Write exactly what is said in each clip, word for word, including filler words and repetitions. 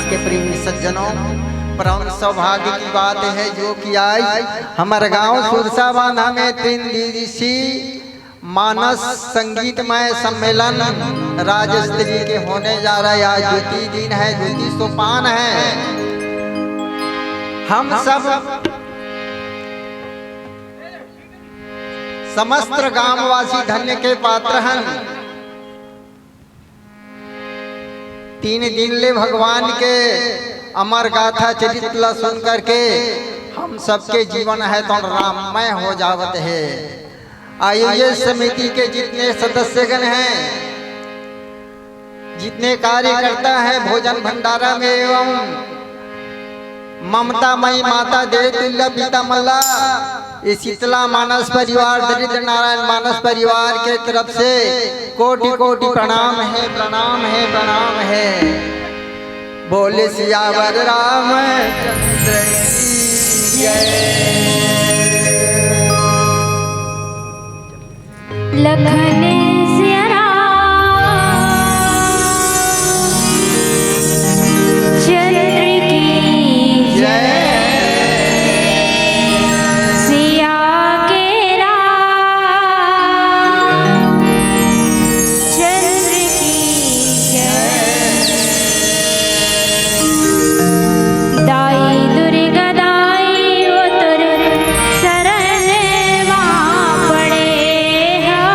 के प्रेमी सज्जनों, परम सौभाग्य की बात है जो कि आज हमर गांव सुरसा बांधा में तीन दिवसीय मानस संगीतमय सम्मेलन राज्य स्तरीय के होने जा रहा है। आज द्वितीय दिन है, द्वितीय सोपान है। हम सब समस्त गांववासी धन्य के पात्र हन। तीन दिन ले भगवान के अमर गाथा चरित्र ला सुन करके हम सबके जीवन है तो राममय हो जावत है। आयोजन समिति के जितने सदस्यगण हैं, जितने कार्यकर्ता हैं भोजन भंडारा में एवं ममता मई माता देव तुल्य पिता मल्ला, ये शीतला मानस परिवार, दरिद्र नारायण मानस परिवार के तरफ से कोटि कोटि प्रणाम है, प्रणाम है, प्रणाम है। बोले सियावर रामचंद्र की जय। लखन सिया राम चंद्र की जय। सिया के राम चंद्र की जय। दाई दुर्गा दाई वो तुर शरण मा पड़े हो।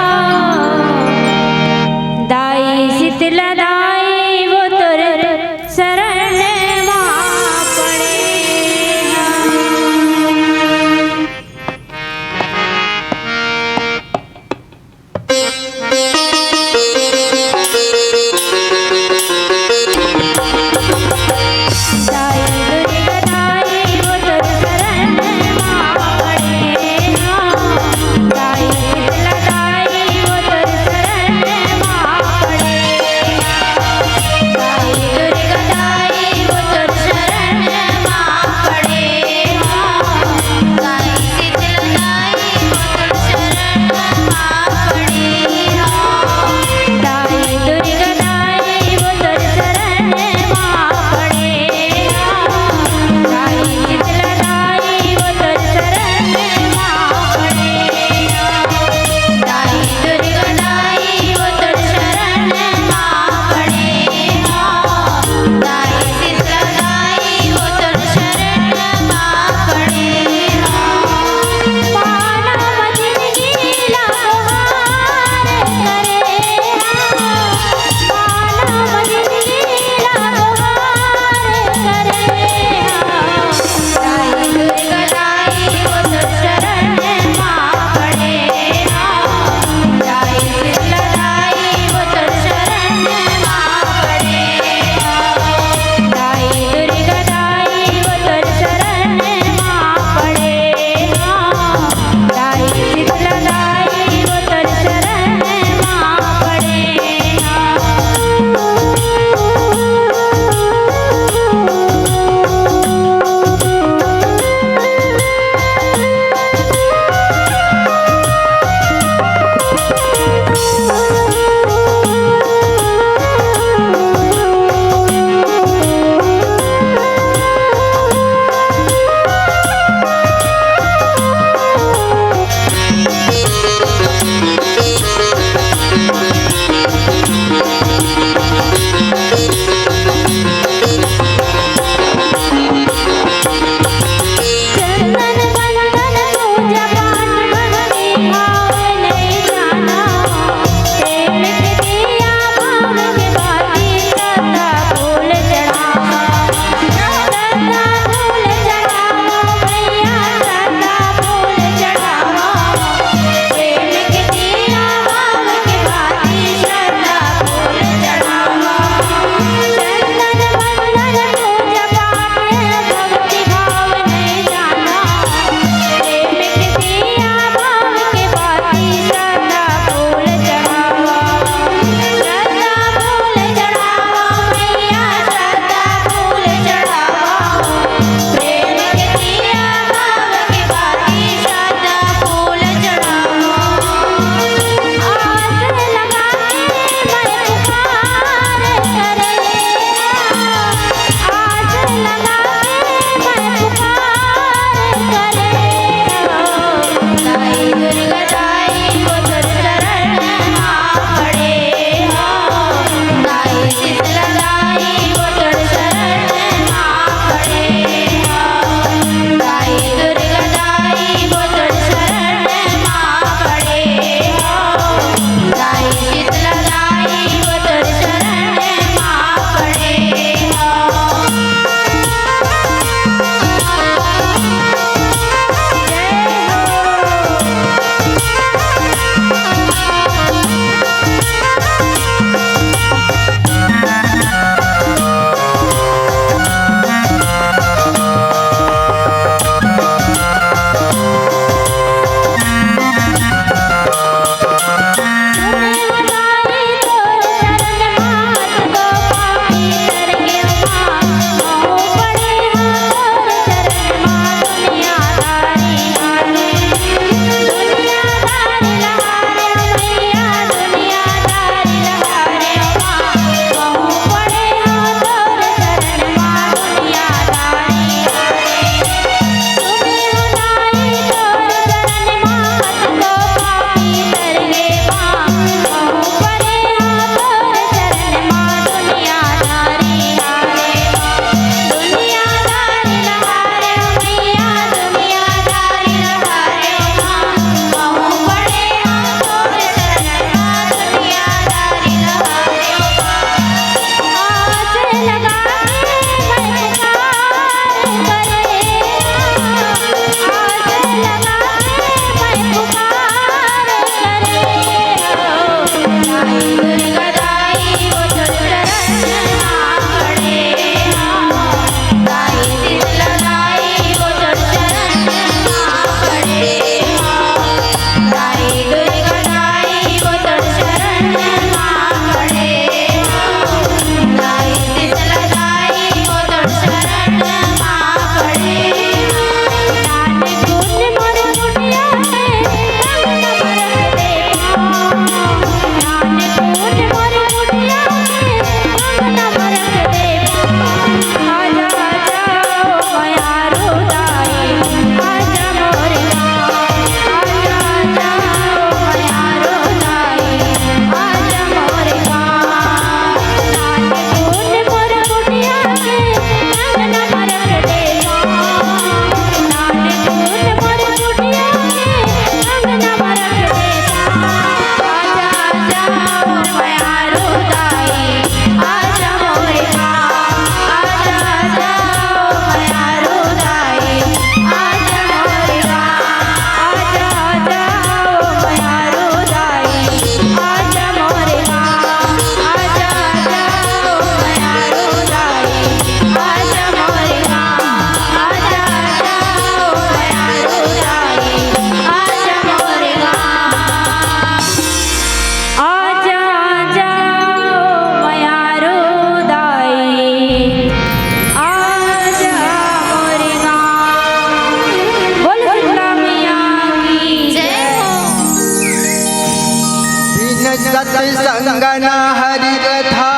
गना हरि कथा,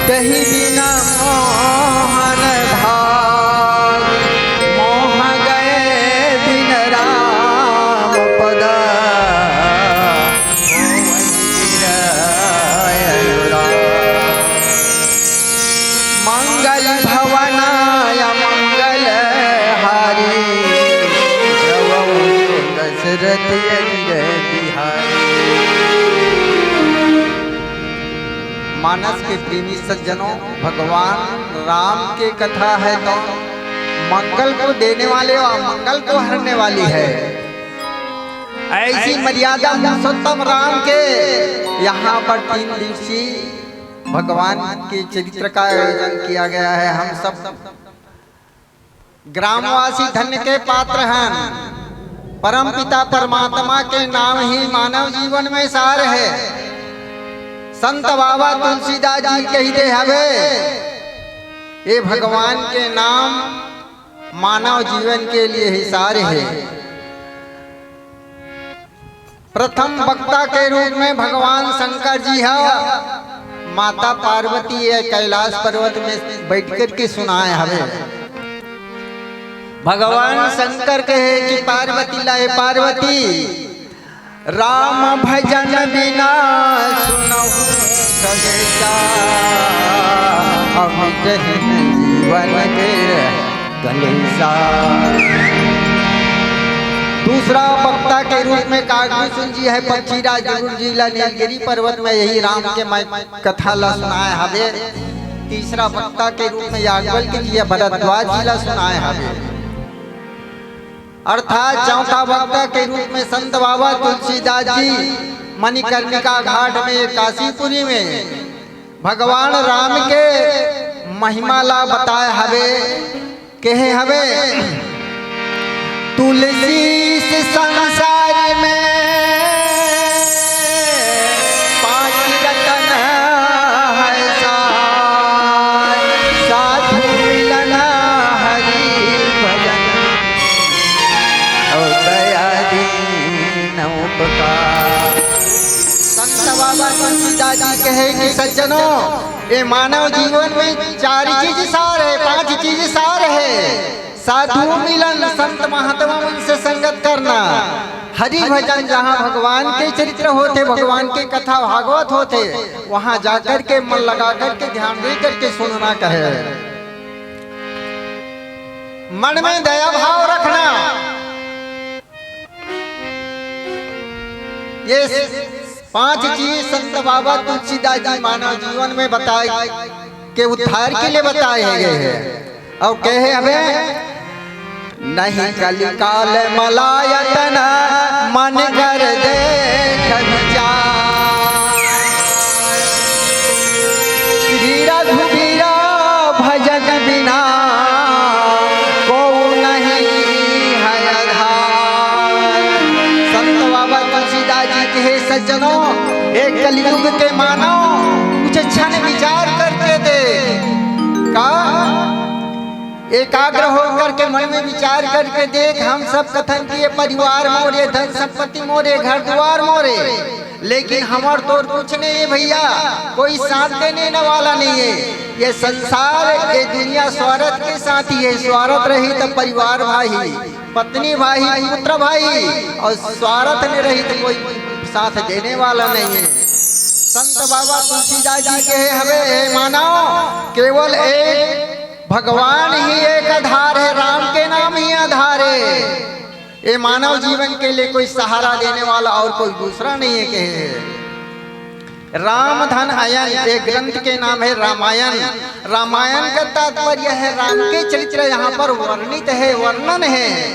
कही बिना मोहन भाग, मोह गए बिन राम पद, होवई चिरय अनुराग। मंगल भवनाय मंगल हारी, द्रवहु दशरथ अजिर बिहारी। मानस के प्रेमी सज्जनों, भगवान राम के कथा है तो मंगल को देने वाले और मंगल को हरने वाली है। ऐसी मर्यादा पुरुषोत्तम राम के यहाँ पर तीन दिवसीय भगवान के चरित्र का आयोजन किया गया है। हम सब ग्रामवासी धन्य के पात्र हैं। परम पिता परमात्मा के नाम ही मानव जीवन में सार है। संत बाबा तुलसीदास जी कहि दे हवे, ये भगवान के नाम मानव जीवन के लिए ही सार है। प्रथम वक्ता के रूप में भगवान शंकर जी ह, माता पार्वती ये कैलाश पर्वत में बैठ कर के सुनाए हवे। भगवान शंकर कहे कि पार्वती ला, "हे पार्वती, राम भजन बिना सुनहु कलेसा, अमिट है जीवन के कलेसा।" दूसरा वक्ता के रूप में कागभूषण जी है, पक्षीराज गुरु जी ला नीलगिरी पर्वत में यही राम के मैं कथा ला सुनाए हवे। तीसरा वक्ता के रूप में याज्ञवल्क्य जी या भरद्वाज जी ला सुनाए हवे। अर्थात चौथा वक्ता के रूप में संत बाबा तुलसीदास जी मणिकर्णिका घाट में, काशीपुरी में भगवान राम के महिमा ला बताए हवे, कहे हवे, "तुलसी इस संसार में पाँच रतन है सार, साधु मिलन हरि भजन, और दया दीन उपकार।" संत बाबा तुलसीदास जी कहे कि सज्जनों, ये मानव जीवन में चार चीज सार है, पांच चीज सार है। साधु मिलन, संत महात्मा मन से संगत करना, हरि भजन, जहाँ भगवान के चरित्र होथे, भगवान के कथा भागवत होथे, वहाँ जाकर के मन लगा करके ध्यान दे करके सुनना कहे। मन में दया भाव रखना। ये पांच चीज संत बाबा तुलसीदास जी मानव जीवन में बताए के उद्धार के लिए बताए गए हैं। और कहे हवे, "नहीं कलिकाल मलायतन मन कर देख विचार।" श्री रघुबीरा भजन बिना को नहीं है आधार। संत बाबा तुलसीदास जी के, हे सज्जनों, एक कलयुग के मानव, कुछ क्षण विचार करके देख। का? एकाग्र होकर के मन में विचार करके देख। हम सब कथन कि ये परिवार मोरे, धन संपत्ति मोरे, घर द्वार मोरे, लेकिन हमर तोर कुछ नहीं है भैया, कोई साथ देने न वाला नहीं है। ये संसार, ये दुनिया स्वार्थ के साथ ही है। स्वार्थ रही तो परिवार भाई, पत्नी भाई, पुत्र भाई, और स्वार्थ नहीं रही तो कोई साथ देने वाला नहीं है। संत बाबा तुलसीदास जी कहे हवे, हे मानव, केवल एक भगवान ही एक आधार है, राम के नाम ही आधार है। ये मानव जीवन के लिए कोई सहारा देने वाला और कोई दूसरा नहीं है, कहे है। राम धन अयन, एक ग्रंथ के नाम है रामायण। रामायण का तात्पर्य है राम के चरित्र, यहाँ पर वर्णित है, वर्णन है।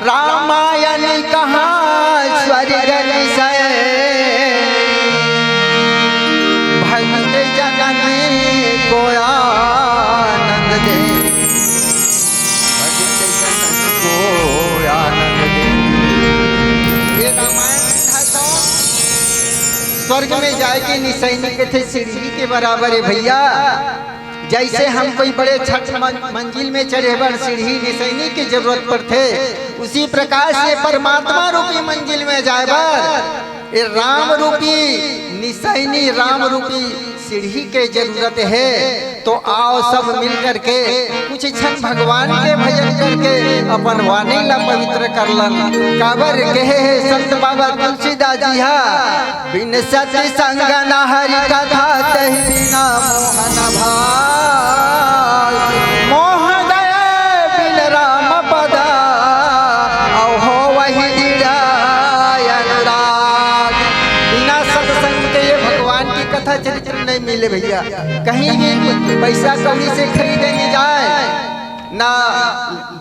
रामायण कहाँ स्वर्ग विषय, भक्त जनन को आनंद दे। भक्त जनन को आनंद दे। ये रामायण है तो स्वर्ग में जाए के निसैनी कथे सीढ़ी के बराबर है भैया। जैसे हम कोई बड़े छठ मन-, मंजिल में चढ़े बर सीढ़ी निसैनी की जरूरत पड़थे, उसी प्रकार से परमात्मा रूपी मंजिल में जाए बर ए राम रूपी निसैनी, राम रूपी सीढ़ी के जरूरत हे। तो आओ सब मिल करके कुछ क्षण भगवान के भजन करके अपन वाणी ला पवित्र कर लन। काबर कहे हे संत बाबा तुलसीदास जी हा, "बिन सत्संग न हरि कथा, तहि बिना मोहन भाग। मोह गए बिन राम पदा, अउ होवहि दृढ़ अनुराग।" बिना सत्संग के ये भगवान की कथा चरित्र नहीं मिले भैया। कहीं भी पैसा कौड़ी से खरीदे नहीं जाए, ना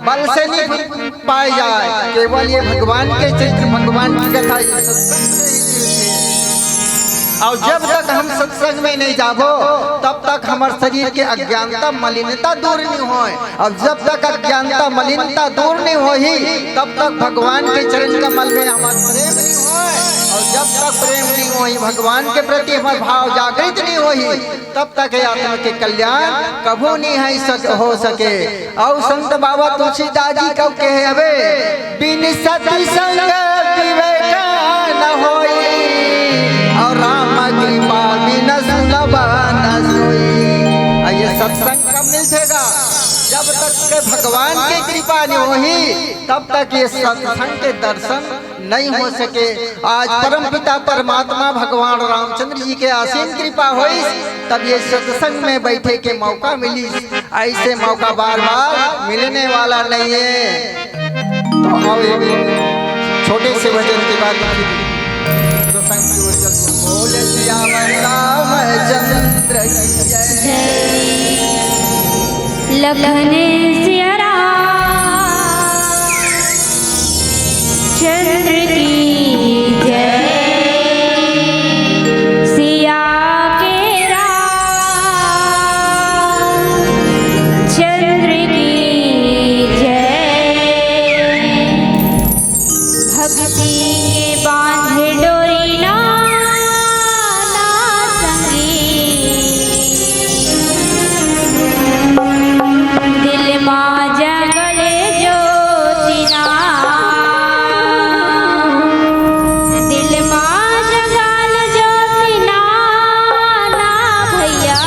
बल से नहीं पाए जाए, केवल ये भगवान के चरित्र, भगवान की कथा, ये सत्संग से ही मिलते हैं। और जब तक हम सत्संग में नहीं जाबो, तब तक हमारे शरीर के अज्ञानता, मलिनता दूर नहीं होए। और जब तक अज्ञानता, मलिनता दूर नहीं होही, तब तक भगवान के चरण कमल में हमारा प्रेम नहीं होए। और जब तक प्रेम नहीं होही, भगवान के प्रति हमारा भाव जागृत नहीं होही, तब तक ये आत्मा के कल्याण कभू नहीं है सक-, हो सके। और संत बाबा तुलसीदास जी कब कहे हवे, "बिन सत्संग विवेक न होई, और राम कृपा बिन सुलभ न सोई।" और ये सत्संग कब मिलथेगा? जब तक के भगवान के कृपा नहीं होही, तब तक ये सत्संग के दर्शन नहीं हो सके। आज परम पिता परमात्मा भगवान रामचंद्र जी के असीम कृपा होइस, तब ये सत्संग में बैठे के मौका मिलिस। ऐसे मौका बार बार मिलने वाला नहीं है। तो आओ, एक छोटे से भजन के बाद फिर सत्संग की ओर चलते हैं। बोल सियावर रामचंद्र की जय। लखन सिया राम चंद्र की जय। सिया के राम चंद्र की जय। भक्ति के बांध डोरी ना, ना संगी। दिल मा जगल ज्योति ना, दिल मा जगल ज्योति ना, ना भैया।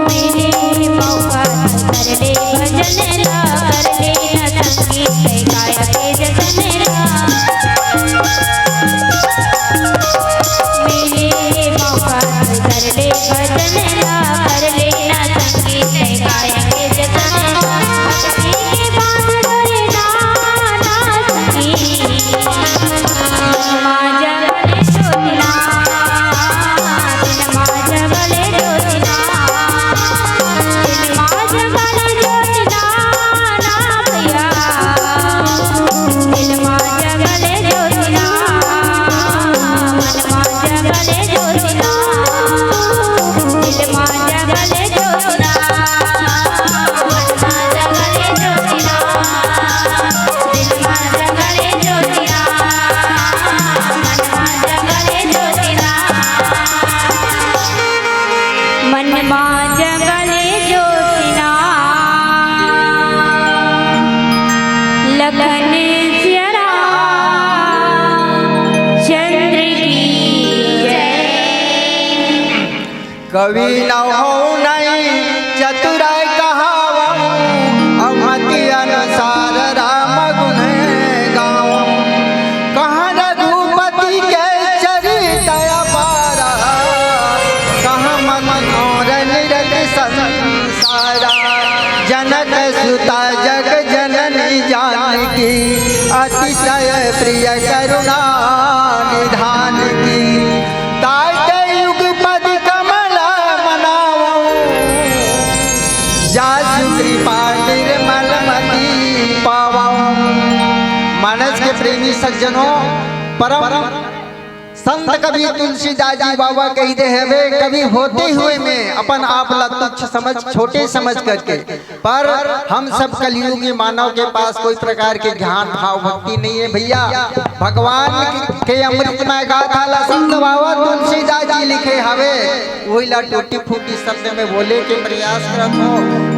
मेरे मौका कर ले भजन ला, कर ले न संगीत गायक के जतन ला। मेरे मौका कर ले भजन ला, कर ले न संगीत गायक के जतन ला। भक्ति के बांध डोरे ना, ना सकी। मन मा जगले ज्योति ना, लखन सिया राम चंद्र की जय। कवि न हो नहीं चतुराई कहावहूँ, अमति अनुसार राम गुण गावहूँ। कहाँ रघुपति के चरित अपार, कहाँ मनोहर निरत संसारा। जनक सुता जग जननी जानकी, अतिशय प्रिय करुणा निधान की। ताय ते युग पद कमल मनावहूँ, जासु कृपा निर्मल मति पावहूँ। मानस के प्रेमी सज्जनों, परम संत कवि तुलसीदास जी बाबा कहि दे हवे, कवि होते हुए में अपन आप ला तुच्छ समझ, छोटे समझ करके, पर हम सब कलयुगी मानव के पास कोई प्रकार के ज्ञान भाव भक्ति नहीं है भैया। भगवान के अमृतमय गाथा ला संत बाबा तुलसीदास जी लिखे हवे, वही ला टूटी फूटी शब्द में बोले के प्रयास करत हो।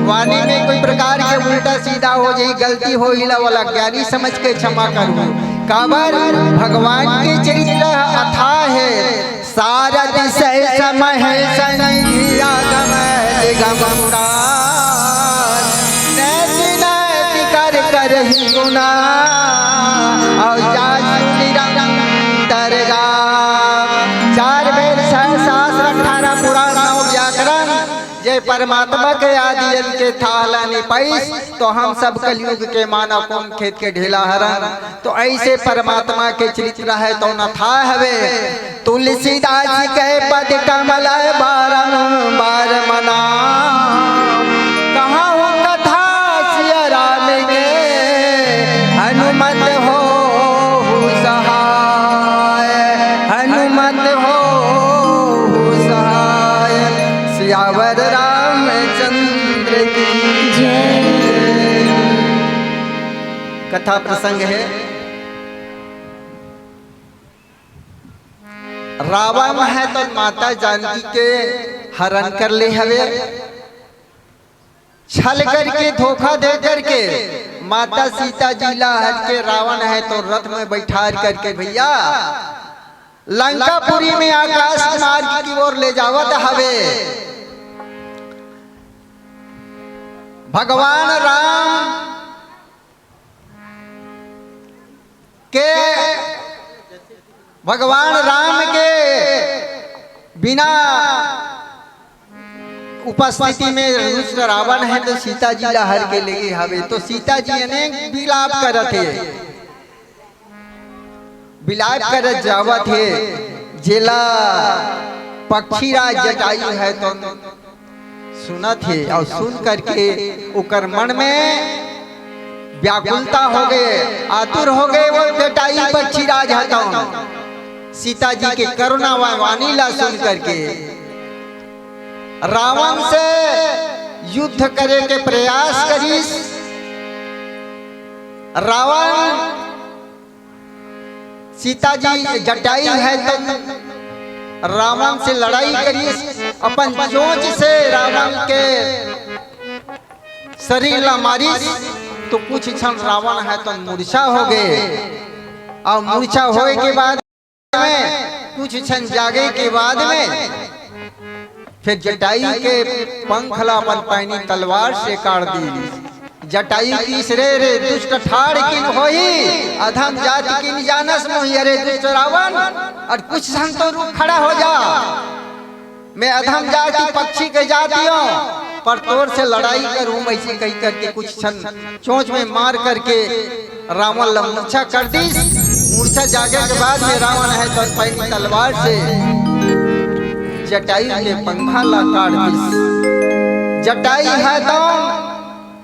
वाणी में कोई प्रकार के उल्टा सीधा हो जाई, गलती हो, इला वाला ज्ञानी समझ के क्षमा करू। काबर भगवान के चरित्र अथाह है, सारद सह समय संगी आगम निगम पुराण, नैति नैति कर करही गुना, और जासु निरंतर गाम। चार वेद, छह शास्त्र, अठारह पुराण, नौ व्याकरण, जे परमात्मा के आदि अंत के थाह ला नि पाइस, तो हम सब कलयुग के मानव कोन खेत के ढेला हरन। तो ऐसे परमात्मा के चरित्र है तो न थाह हवे। तुलसीदास के पद कमल बारंबार मना, कहाँ हो कथा सिया राम के, हनुमत हो सहाय, हनुमत हो सहाय। सियावर रामचंद्र की जय। कथा प्रसंग है, रावण है तो माता जानकी के हरण कर ले हवे, छल करके, धोखा दे करके माता सीता जी ला हर के रावण है तो रथ में बैठार करके भैया लंकापुरी में आकाश मार्ग की ओर ले जावत हवे। भगवान राम के, भगवान राम के बिना उपस्थिति में दुष्ट रावण है तो सीता जी ला हर के ले गे हवे। तो सीता जी अनेक विलाप करत हे, विलाप करत जावत हे, जेला पक्षीराज जटायु है तो सुनत हे और सुन करके ओकर मन में व्याकुलता हो गए, आतुर हो गए। वो जटायु पक्षीराज हतौन सीता जी के करुणा वा-, वाणी ला सुन करके रावण से युद्ध करे के प्रयास करिस। रावण सीता जी, जटायु हे त रावण से लड़ाई करिस, अपन चोंच से रावण के शरीर ला मारिस, तो कुछ क्षण रावण हे त मूर्छा हो गे। अउ मूर्छा होए के बाद में, कुछ क्षण जागे के बाद में फिर जटायु के पंख ला अपन पैनी तलवार से काट दिस। जटायु कहिस, "रे, रे दुष्ट ठाढ़ किन होही, अधम जाति किन जानस मोही, अरे दुष्ट रावण, अउ कुछ क्षण तो रुक खड़ा हो जा, मैं अधम जाति पक्षी के जाति हों, पर तोर से लड़ाई करहूं मैं," अइसे कहि करके कुछ क्षण चोंच में मार करके रावण ला मूर्छा कर दिस। मूर्छा जागे के बाद में रावण हे त पैनी तलवार से जटायु के पंखा ला काट दिस। जटायु हे त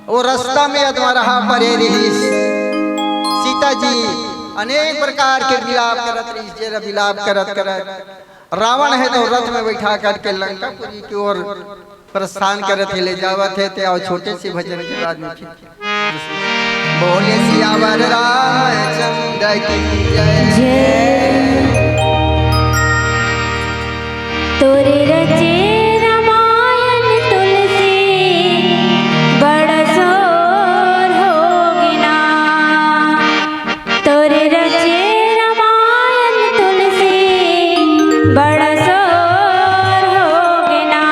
ओ रस्ता में अधमरहा परे रिहिस। सीता जी अनेक प्रकार के विलाप करत रिहिस, जेरा विलाप करत करत रावण हे त रथ में बैठा करके लंकापुरी की ओर प्रस्थान करत हे, ले जावत हे। ते अउ छोटे से भजन के बाद में फिर बोले सियावर रामचंद्र की जय। जय। तोरे रचे रामायण तुलसी बड़ा सोर हो गे ना। तोरे रचे रामायण तुलसी बड़ा सोर हो गे ना।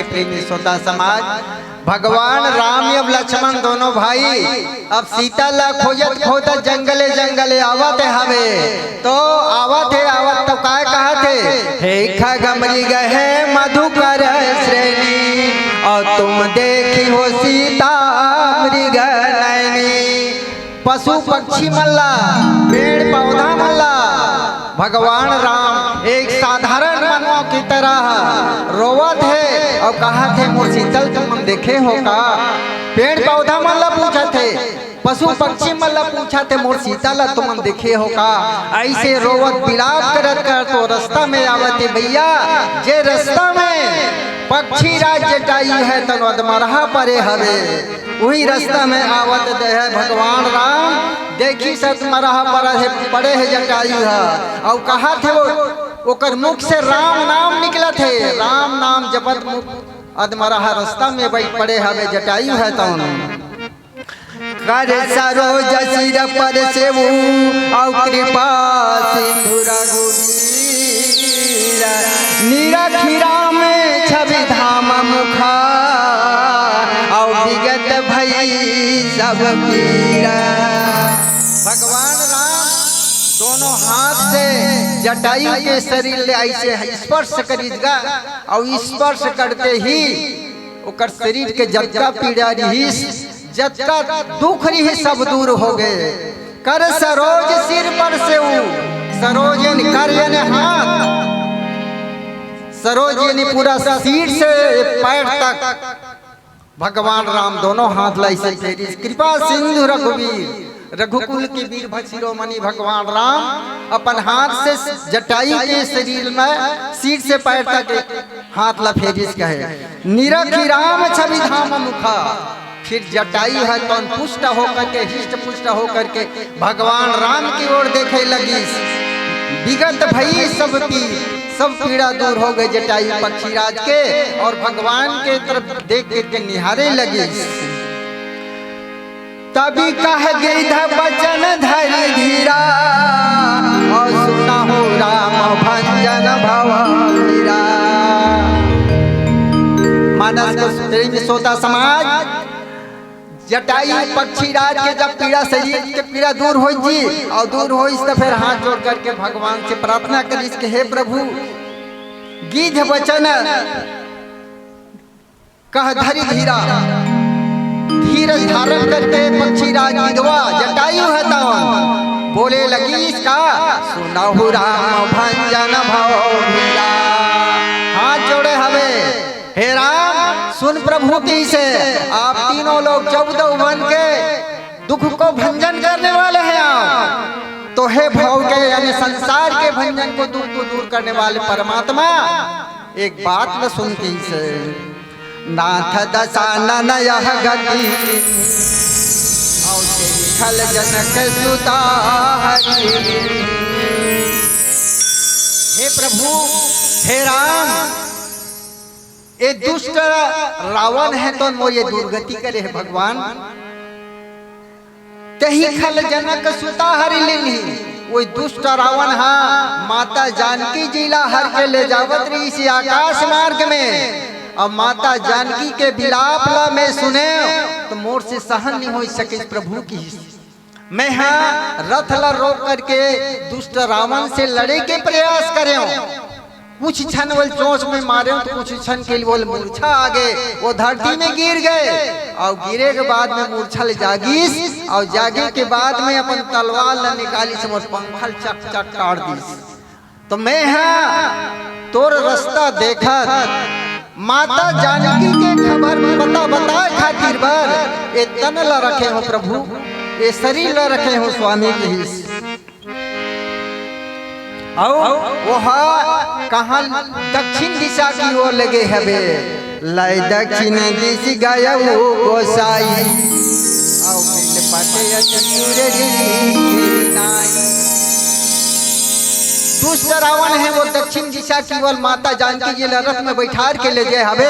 प्रेमी श्रोता समाज, भगवान राम अउ लक्ष्मण दोनों भाई अब सीता ला खोजत खोजत जंगले जंगले आवत हवे। तो आवत हे, आवत तो काय कहत हे, "हे खग मृग हे मधुकर श्रेणी, और तुम देखी हो सीता मृग नैनी।" पशु पक्षी मन ला, पेड़ पौधा मन ला भगवान राम एक साधारण मानव की तरह रोवत हे और कहत हे, "मोर सीता ल तुमन देखे हो का?" पेड़ पौधा मन ला पूछत हे, पशु पक्षी मन ला पूछत हे, "मोर सीता ला तुमन देखे हो का?" ऐसे रोवत बिलाप करत करत वो रस्ता में आवत हे भैया, जे रस्ता में पक्षी राज जटायु हे तन अधमरहा परे हवे, उही रस्ता में आवत दे हे भगवान राम, देखिस अधमरहा परे हे, पड़े हे जटायु ह, अउ कहत हे वो, ओकर मुख से राम नाम निकलत हे, राम नाम जपत मुख अधमरहा रस्ता में बइठ पड़े हवे जटायु ह तौन। कर सरोज सिर पर सेऊ अउ कृपा सिंधु रघुवीर। निरखि राम छवि धाम मुखा, अउ विगत भई सब पीरा। भगवान राम दोनों हाथ से जटायु के शरीर ले ऐसे स्पर्श करिस गा, अउ स्पर्श करते ही ओकर शरीर के जतका पीड़ा रिहिस, जतका दुख रिहिस, सब दूर हो गए। कर सरोज सिर पर सेऊ, सरोज यानी कर यानी हाथ, सरोज यानी पूरा सिर से पैर तक भगवान राम दोनों हाथ ला ऐसे फेरिस। कृपा सिंधु रघुवीर, रघुकुल के वीर शिरोमणि भगवान राम अपन हाथ से जटायु के शरीर में सिर से पैर तक हाथ ला फेरिस कहे, "निरखि राम छवि धाम मुखा।" फिर जटायु ह तौन पुष्ट होकर के, हृष्ट पुष्ट होकर के भगवान राम की ओर देखे लगिस। विगत भई सब पीर, सब पीड़ा दूर हो गए जटायु पक्षीराज के, और भगवान के तरफ देख देख के निहारे लगिस। तभी कह गिद्ध बचन धरि धीरा, और सुनहु राम भंजन भव वीरा। मानस को प्रेम श्रोता समाज, जटायु पक्षीराज के जब पीड़ा, शरीर के पीड़ा दूर होइस जी, और दूर होइस तो फिर हाथ जोड़ करके भगवान से प्रार्थना करिस कि हे प्रभु, गिद्ध बचन कह धरि धीरा, धीरज धारण करके पक्षीराज गिद्धवा जटायु ह तौन बोले लगिस का, सुनहु राम भंजन भव वीरा। हाथ जोड़े हवे, हे राम, सुन प्रभु कइसे, आप तीनों लोग चौदह वन के दुख को भंजन करने वाले हैं आप। तो हे भव के यानी संसार के भंजन को, दुख को दूर करने वाले परमात्मा, एक बात न सुन कइसे, नाथ दसानन यह गति, और खल जनक सुता हरि। हे प्रभु, हे राम, ए दुष्ट रावण हे तौन मोर ये दुर्गति करे हे भगवान। तेहि खल जनक सुता हरि लीन्ही। वो दुष्ट रावण हा माता जानकी जी ला हर के ले जावत रहिस आकाश मार्ग में। अब माता जानकी के बिलाप ला मैं सुने तो मोर से सहन नहीं हो सके प्रभु की। मैं हा रथ ला रोक करके दुष्ट रावण से लड़े के प्रयास करेंव। कुछ क्षण वोला चोंच में मारेंव तो कुछ क्षण के लिए वोला मूर्छा आ गे, वो धरती में गिर गए और गिरे के बाद में मूर्छा ले जागिस और जागे के बाद में अपन तलवार ला निकालिस, मोर पंखा ल चक चक काट दिस। तो मैं हा तोर रस्ता देखत माता जानकी के खबर पता बताए खातिर बर ए तन ला रखे हों प्रभु, ए शरीर ला रखे हों स्वामी कहिस। अउ ओहा कहाँ दक्षिण दिशा की ओर लगे हवे। लय दक्षिण दिश गयउ गोसाई, अउ बिलपत अति सूरज नाई। दुष्ट रावण हे वो दक्षिण दिशा की ओर माता जानकी जी ला रथ में बैठार के ले गए हवे।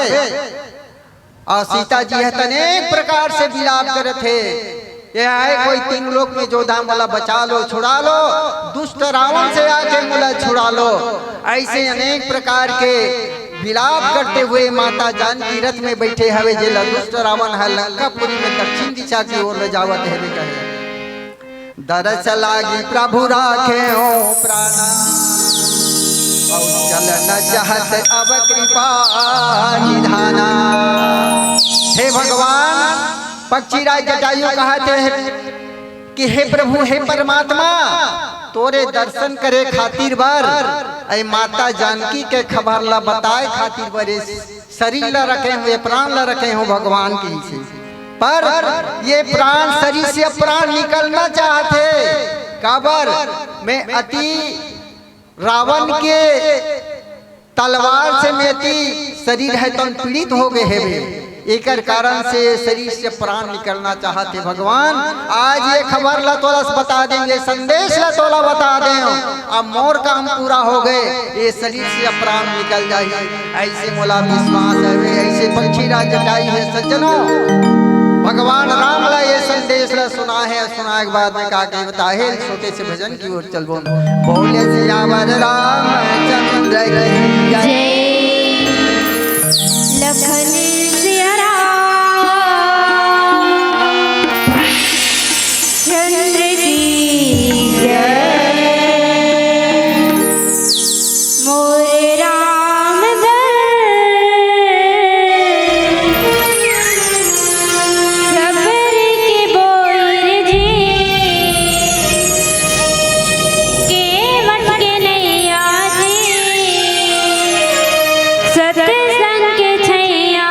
अउ सीता जी ह अनेक प्रकार से बिलाप करत हे, "ये आए कोई तीन लोक में जोधा, मोला बचा लो, छुड़ा लो, दुष्ट रावण से आके मोला छुड़ा लो।" ऐसे अनेक प्रकार के विलाप करते हुए माता जानकी रथ में बैठे हवे, जेला दुष्ट रावण ह लंकापुरी में दक्षिण दिशा की ओर ले जावत हवे कहे, दरस लागी प्रभु राखे हो प्राणा, और चल न चाहत अब कृपा निधाना। हे भगवान, पक्षीराज जटायु कहत हे कि हे प्रभु, हे परमात्मा, तोरे दर्शन करे खातिर बर, ऐ माता जानकी के खबर ला बताए खातिर बर, ये शरीर ला रखे हूँ, ये प्राण ला रखे हूँ भगवान की से। पर ये प्राण, शरीर से प्राण निकलना चाहत हे। काबर? मैं अति रावण के तलवार से मैं अति शरीर है तन पीड़ित हो गए हेवे। एकर कारण से शरीर से प्राण निकलना चाहत हे भगवान। आज ये खबर ला तोला बता दें, ये संदेश ला तोला बता दें, अब मोर काम पूरा हो गए, ये शरीर से प्राण निकल जाही। ऐसे मोला विश्वास हवे, ऐसे पक्षीराज जटायु हे सज्जनों। भगवान राम ला ये संदेश ला सुना हे, सुनाए के बाद में का कहे बता हे, छोटे से भजन की ओर चलबो। बोले सियावर रामचंद्र की जय। जय। लखन सिया राम चंद्र की जय। मोर राम बर सबर के बोल जी, केवट के नैया जी, सत्संग के छैया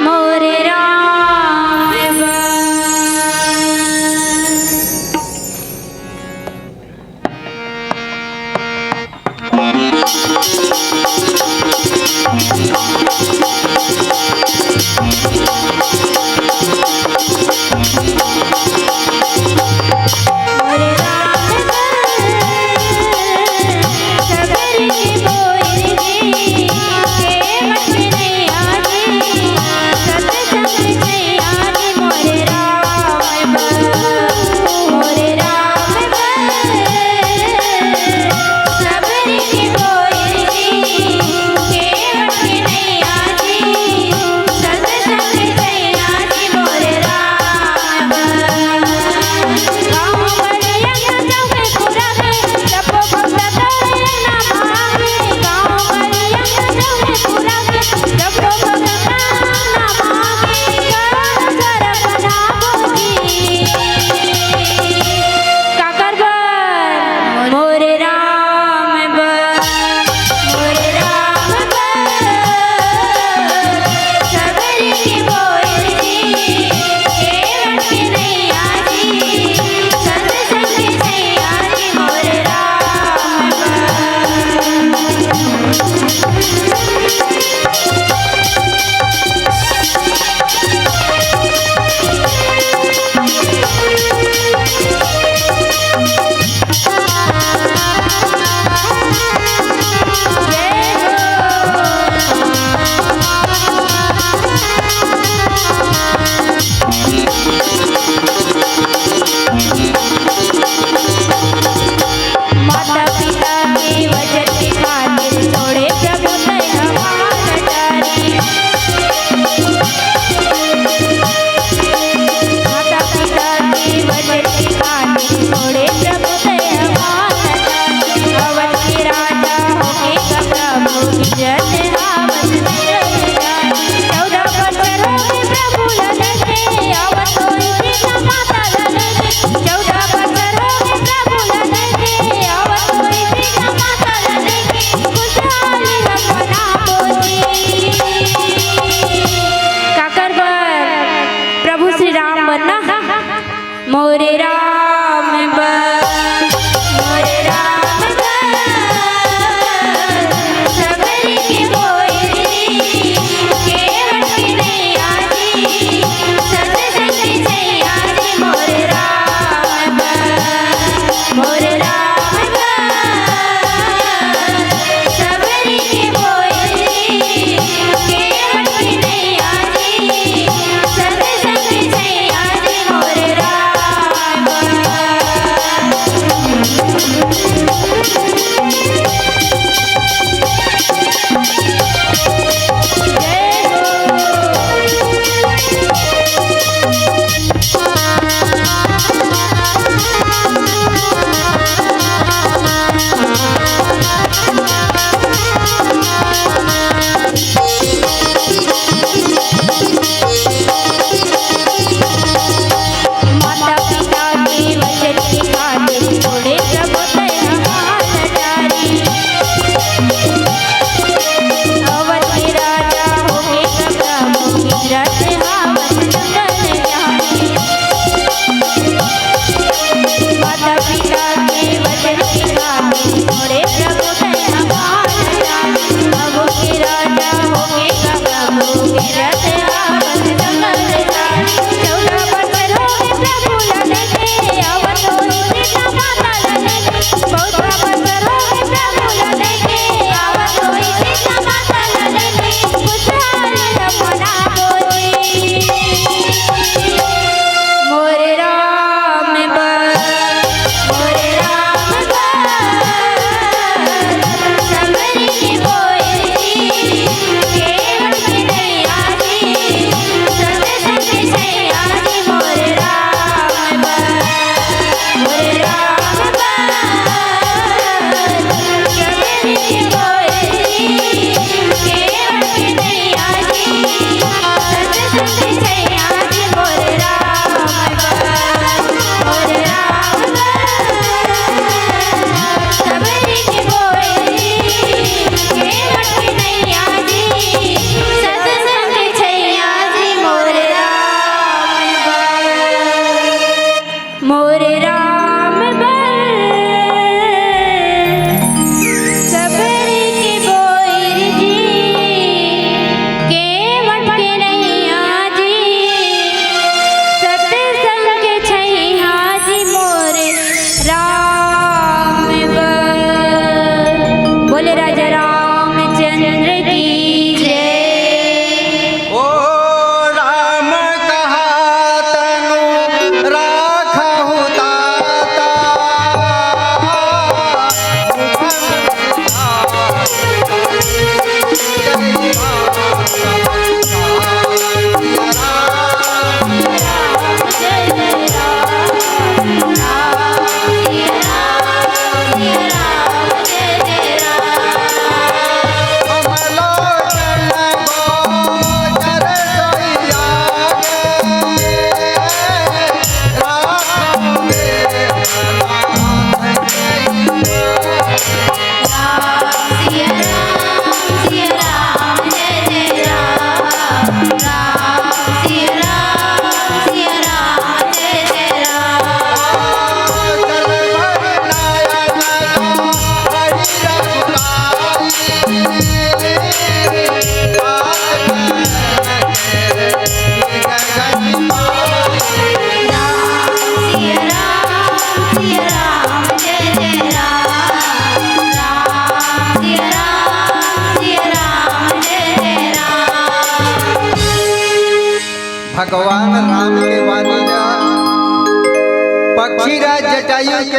मोर राम बर।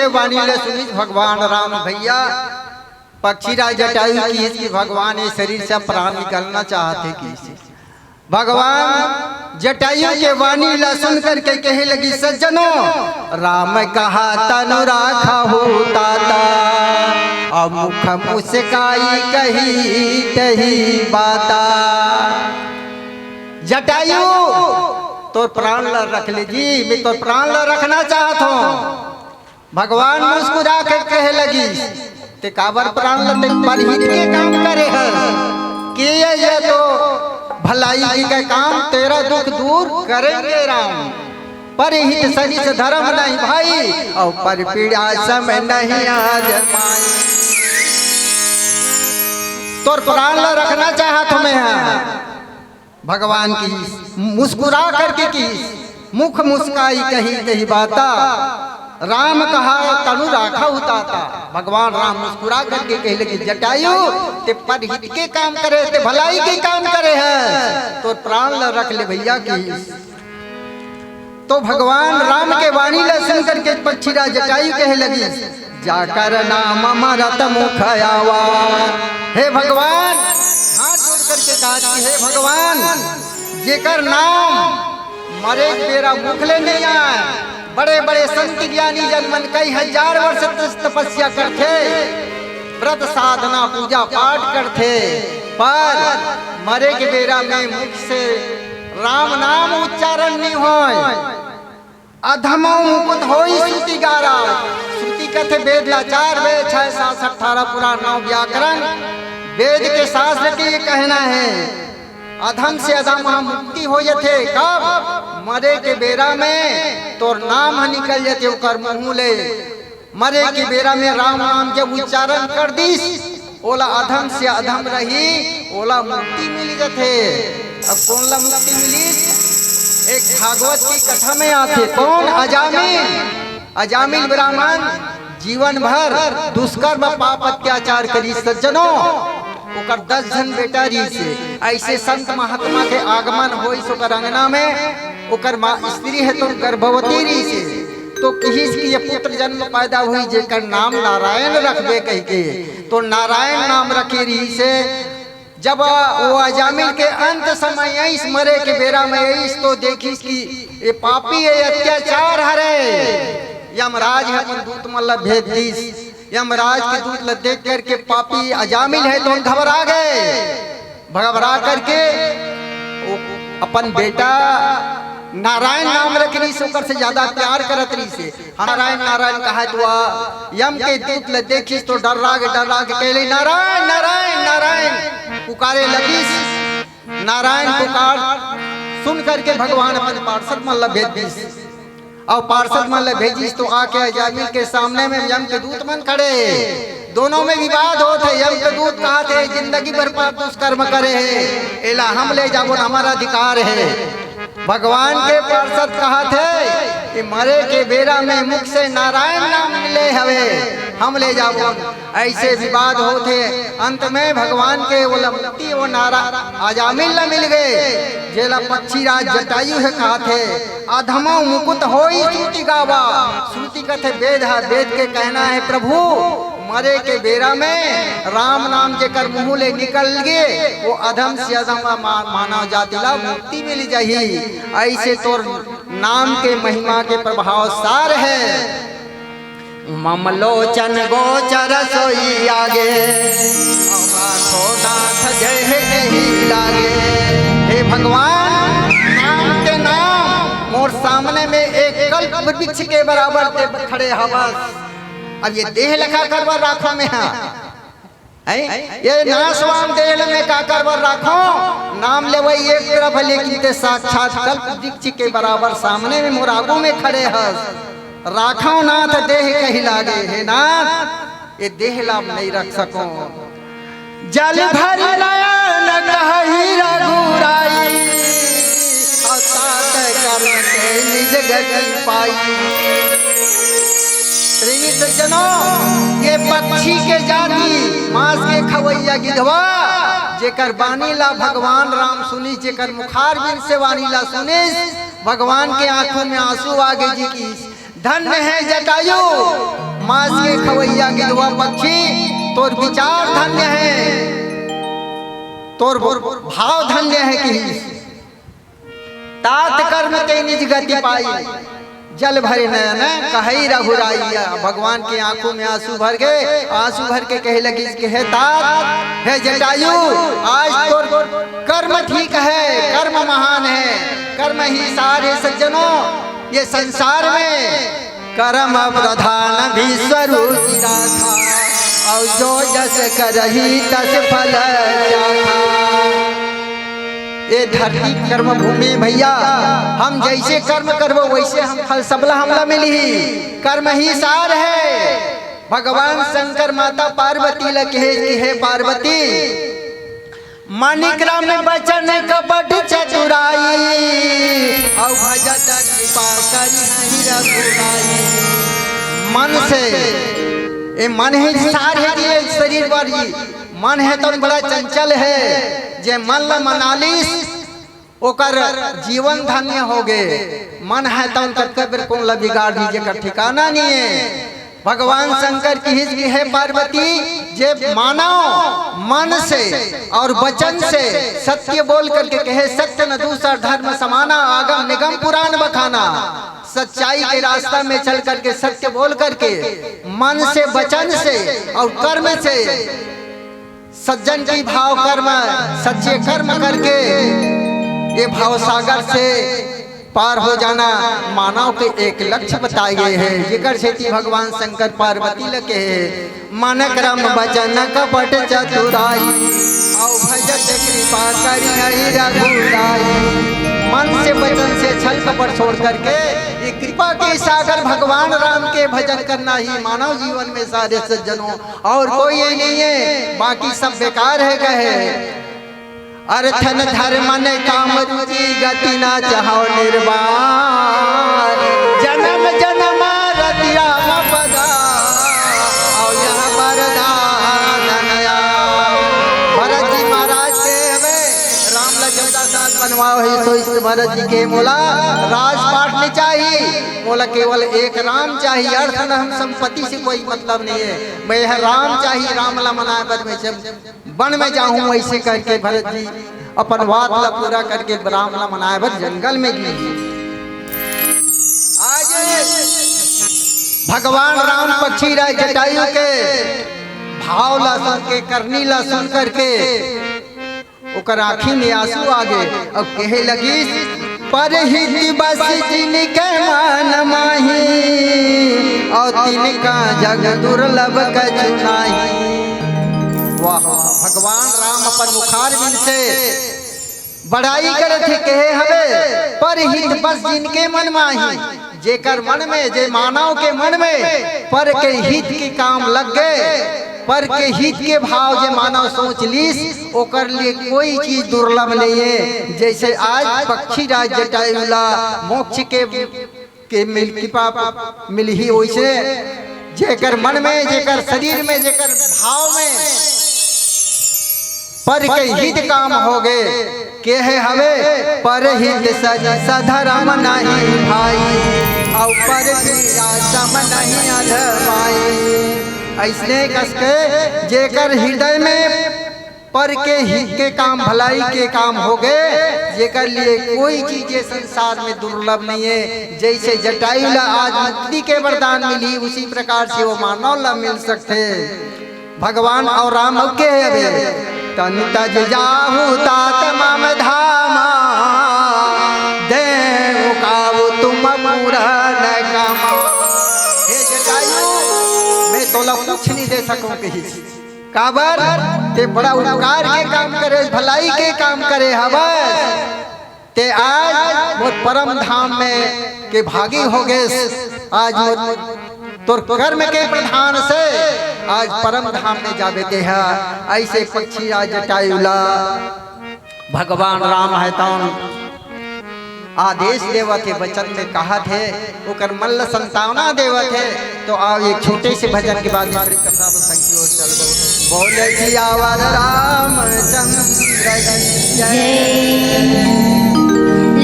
वाणी ला सुनिस भगवान राम भैया। पक्षीराज जटायु किहिस कि भगवान, ये शरीर से प्राण निकलना चाहत हे किहिस। भगवान जटायु के वाणी ला सुन करके कहे लगिस, सज्जनों, राम कहा तनु राखहु ताता, अउ मुख मुस्काई कही तही बाता। जटायु, तोर प्राण ला रख ले जी, मैं तोर प्राण ला रखना चाहत हूँ। भगवान मुस्कुरा के कहे लगिस, ते काबर प्राण ल, ते परहित के काम करे हस, किए ये तो भलाई के काम, तेरा दुख दूर करेंगे राम। परहित सरिस धरम नहीं भाई, अउ पर पीड़ा सम नहीं आजमाई। तोर प्राण ल रखना चाहत हूँ मैं हा। भगवान किहिस, मुस्कुरा करके किहिस, मुख मुस्काई कही तही बाता। राम कहा तनु राखहु ताता। भगवान राम मुस्कुरा करके कहे लगिस, जटायु, ते परहित के काम करे, ते भलाई के काम करे हस, तोर प्राण ल रख ले भैया किहिस। तो भगवान राम के वाणी ला सुन करके पक्षीराज जटायु कहे लगिस, जाकर नाम मरत मुख आवा। हे भगवान, हाथ जोड़ करके कहा कि हे भगवान, जेकर नाम मरे के बेरा मुख ले नहीं आए, बड़े बड़े संत ज्ञानी जन मन कई हजार वर्ष तप-, तपस्या करथे, व्रत साधना पूजा पाठ करथे, पर मरे के बेरा में मुख से राम नाम उच्चारण नहीं होय। अधमउ मुकुत होई श्रुति गारा। श्रुति कथे वेद ला चार वेद, छह शास्त्र, अठारह पुराण, नौ व्याकरण। वेद के शास्त्र के ये कहना है, अधम से अधम वहाँ मुक्ति हो जथे। कब? मरे के बेरा में तोर नाम ह निकल जथे ओकर मुंह ले। मरे के बेरा में राम नाम जब उच्चारण कर दिस, ओला अधम से अधम रही, ओला मुक्ति मिल जथे। अब कोन ला मुक्ति मिलिस? एक भागवत की कथा में आथे, कोन? अजामिल। अजामिल ब्राह्मण जीवन भर दुष्कर्म, पाप, अत्याचार करिस सज्जनों, ओकर दस झन बेटा रहिस हे। ऐसे संत महात्मा के आगमन होइस ओकर अंगना में, ओकर माँ स्त्री हे तो गर्भवती रहिस हे। तो किहिस कि ये पुत्र जन्म पैदा होई जेकर नाम नारायण रखबे कहिके, तो नारायण नाम रखे रहिस हे। जब वो अजामिल के अंत समय आइस, मरे के बेरा में आइस, तो देखिस कि ये पापी हे, अत्याचार हरे। यमराज हे अपन दूत मन ला भेज दिस। यमराज के दूत ला देख करके पापी अजामिल हे तो घबरा गए। घबरा करके वो अपन बेटा नारायण नाम रख रहिस, ओकर से ज्यादा प्यार करत रहिस हे। नारायण नारायण कहात हुआ यम के दूत ल देखिस तो डर्रा के, डर्रा के कहले, "नारायण, नारायण, नारायण," पुकारे लगिस। नारायण पुकार सुन करके भगवान अपन पार्षद मन ल भेज दिस। अउ पार्षद मन ल भेजिस तो आके अजामिल के सामने में यम के दूत मन खड़े हे। दोनों में विवाद होत हे। यम के दूत कहत हे, "जिंदगी भर पाप दुष्कर्म करे हे, एला हम ले जाबो, हमर अधिकार हे।" भगवान के पार्षद कहत हे कि मरे के बेरा में मुख से नारायण नाम मिले हवे, हम ले जाबो। ऐसे विवाद होत हे। अंत में भगवान के वो लमती वो नारा अजामिल ल मिल गए, जेला पक्षीराज जटायु हे कहत हे, "अधमउ मुकुत होई श्रुति गावा।" श्रुति कथे वेद हे, वेद के कहना हे, प्रभु, मरे के बेरा में राम नाम जेकर मुंह ले निकल गे, वो अधम से अधम मा-, मानव जाति ला मुक्ति मिल जाही। ऐसे तोर नाम के महिमा के प्रभाव सार हे। मम लोचन गोचर सोई आगे, अवका थो नाथ जय हे कही लागे। हे भगवान, नाम के नाम मोर सामने में एक कल्प वृक्ष के बराबर ते खड़े हवस। अब ये देह ल का करबर राखों मैं हा? हैं? ये नाशवान देह ल मैं का करबर राखों? नाम लेवई एक तरफ हे, लेकिन ते साक्षात कल्प वृक्ष के बराबर सामने में मोर आगू में खड़े हस। राखों नाथ देह कही लागे, हे नाथ, ये देह ला हम नहीं रख सकों। जल भरि नयन कहहि रघुराई, अउ तात करन ते निज गति पाई। प्रेमी सज्जनों, ये पक्षी के जाति, मांस के खवैया गिधवा, जेकर बानी ला भगवान राम सुनिस, जेकर मुखारबिंद से वाणी ला सुनिस, भगवान के आंखों में आंसू आ गे जी किहिस। धन्य है जटायु, मांस के खवैया गिधवा पक्षी, तोर विचार धन्य है, तोर भाव धन्य है कि तात कर्म ते निज गति पाई, जल भरे नयन कहई रघुराई। भगवान के आंखों में आंसू भर गए, आंसू भर के कहे लगी कि हे तात, हे जटायु, आज तोर कर्म ठीक है, कर्म महान है, कर्म ही सार है सज्जनों। ये संसार में कर्म प्रधान विश्व रूपी राखा, और जो जस करही तस फल चाखा। ये धरती कर्म भूमि भैया, हम जैसे कर्म करबो वैसे हम फल सबला हमला मिलही। कर्म ही सार है। भगवान शंकर माता पार्वती ल कहे कि हे पार्वती, मन क्रम वचन कपट चतुराई, और भजत कृपा करी नहीं रघुराई। मन से, ये मन ही सार है जी, ये शरीर बर जी। मन है तो बड़ा चंचल है, जे मन ल मनालिस ओकर जीवन धन्य हो गे। मन है तो कतका बेर कोन ल बिगाड़ दी, जेकर ठिकाना नहीं है। भगवान शंकर किहिस कि हे पार्वती, जे मानव मन से और वचन से सत्य बोल करके कहे, सत्य न दूसर धर्म समाना, आगम निगम पुराण बखाना, सच्चाई के रास्ता में चल करके, सत्य बोल करके, मन से, वचन से और कर्म से सज्जन की भाव कर्म, सच्चे कर्म करके ये भाव सागर से पार हो जाना मानव के एक लक्ष्य बताए गए हैं। जेकर सेती भगवान शंकर पार्वती ल कहे, मन क्रम वचन कपट चतुराई, और भजत कृपा करी हरि रघुराई। मन से, वचन से छल कपट छोड़ करके ये कृपा के सागर भगवान राम के भजन करना ही मानव जीवन में सारे सज्जनों और कोई ये नहीं है, बाकी सब बेकार है कहे। अर्थ न धर्म न काम रुचि गति न चाहो निर्वाण। जन्म जन्म रति राम पदा, और यह वरदान नया। भरत जी महाराज के हवे, राम ला चौदह साल बनवाओ है, सो इस भरत जी के मोला राजपाट नहीं चाहिए, मोला केवल एक राम चाहिए। अर्थ न हम संपत्ति से कोई मतलब नहीं है, मैं यह राम चाहिए, राम ला मनाए बर मैं जब वन में जाहूं, ऐसे करके भरत जी अपन बात ला पूरा करके राम ला मनाए बर जंगल में गे। आज भगवान राम पक्षी राज जटायु के भाव ला सुन के, करनी ला सुन करके ओकर आँखी में आंसू आ गे और कहे लगिस, "परहित बस जिनके मन माही, और तिनका जग दुर्लभ कछु नाही।" वाह, भगवान राम अपन मुखारबिंद से बड़ाई करत हे, कहे हवे, "परहित बस जिनके मन माही।" जेकर मन में, जे मानव के मन में पर के हित के काम लग गे, पर के हित के भाव जे मानव सोच लिस, ओकर लिए कोई चीज दुर्लभ नहीं है। जैसे आज पक्षी राज जटायु ला मोक्ष के, के मिल, कृपा मिलही, वैसे जेकर मन में, जेकर शरीर में, जेकर भाव में पर के हित काम हो गे, केहे हवे, "परहित सज सधरम नहीं भाई, और पर पीरा सम नहीं अधमाई।" ऐसने कस के जेकर हृदय में पर के हित के काम, भलाई के काम हो गे, जेकर लिए कोई चीज ये संसार में दुर्लभ नहीं है। जैसे जटायु ला आज मुक्ति के वरदान मिली, उसी प्रकार से वो मानव ला मिल सकते। भगवान और राम अउ के हे अबे? "तन तज जाहु तात मम धामा, देहु काहु तुम पूरन कमा।" हे जटायु, मैं तोला कुछ नहीं दे सकूं कहिस। काबर? ते बड़ा उपकार के काम करे, भलाई के काम करे हवस। ते आज मोर परम धाम में के भागी हो गेस। आज मोर तोर कर्म के प्रधान से आज परम धाम में जाबे ते ह। ऐसे पक्षी राज जटायु ला भगवान राम हे तौन आदेश देवत हे, वचन में कहत हे, ओकर मन ल संतावना देवत हे। तो आओ एक छोटे से भजन के बाद में कथा प्रसंग की ओर चलबो। बोले सियावर रामचंद्र की जय। जय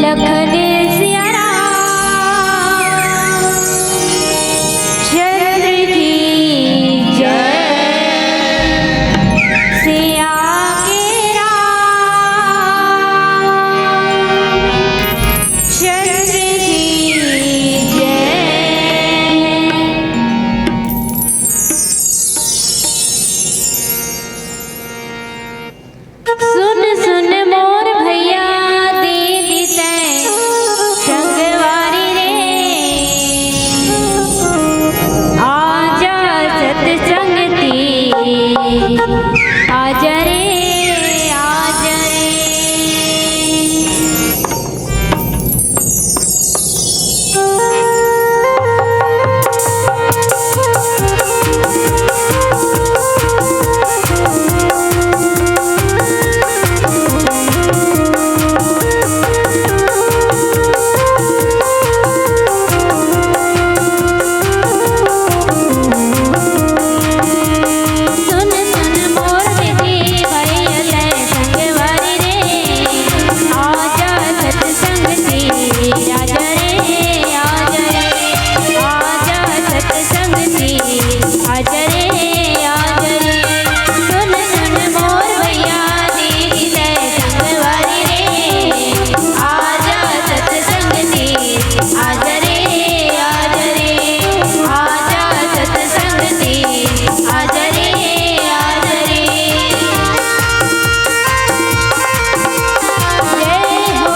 लखन सिया राम। आजा रे, आजा रे। सुन सुन मोर बेटी भैया तै संगवारी रे, आजा सत्संग ती, आजा रे, आजा रे, आजा सत्संग ती, आजा रे, आजा रे। सुन सुन मोर भैया दीदी तै संगवारी रे, आजा सत्संग ती, आजा रे, आजा रे, आजा सत्संग ती, आजा रे, आजा रे। जय हो।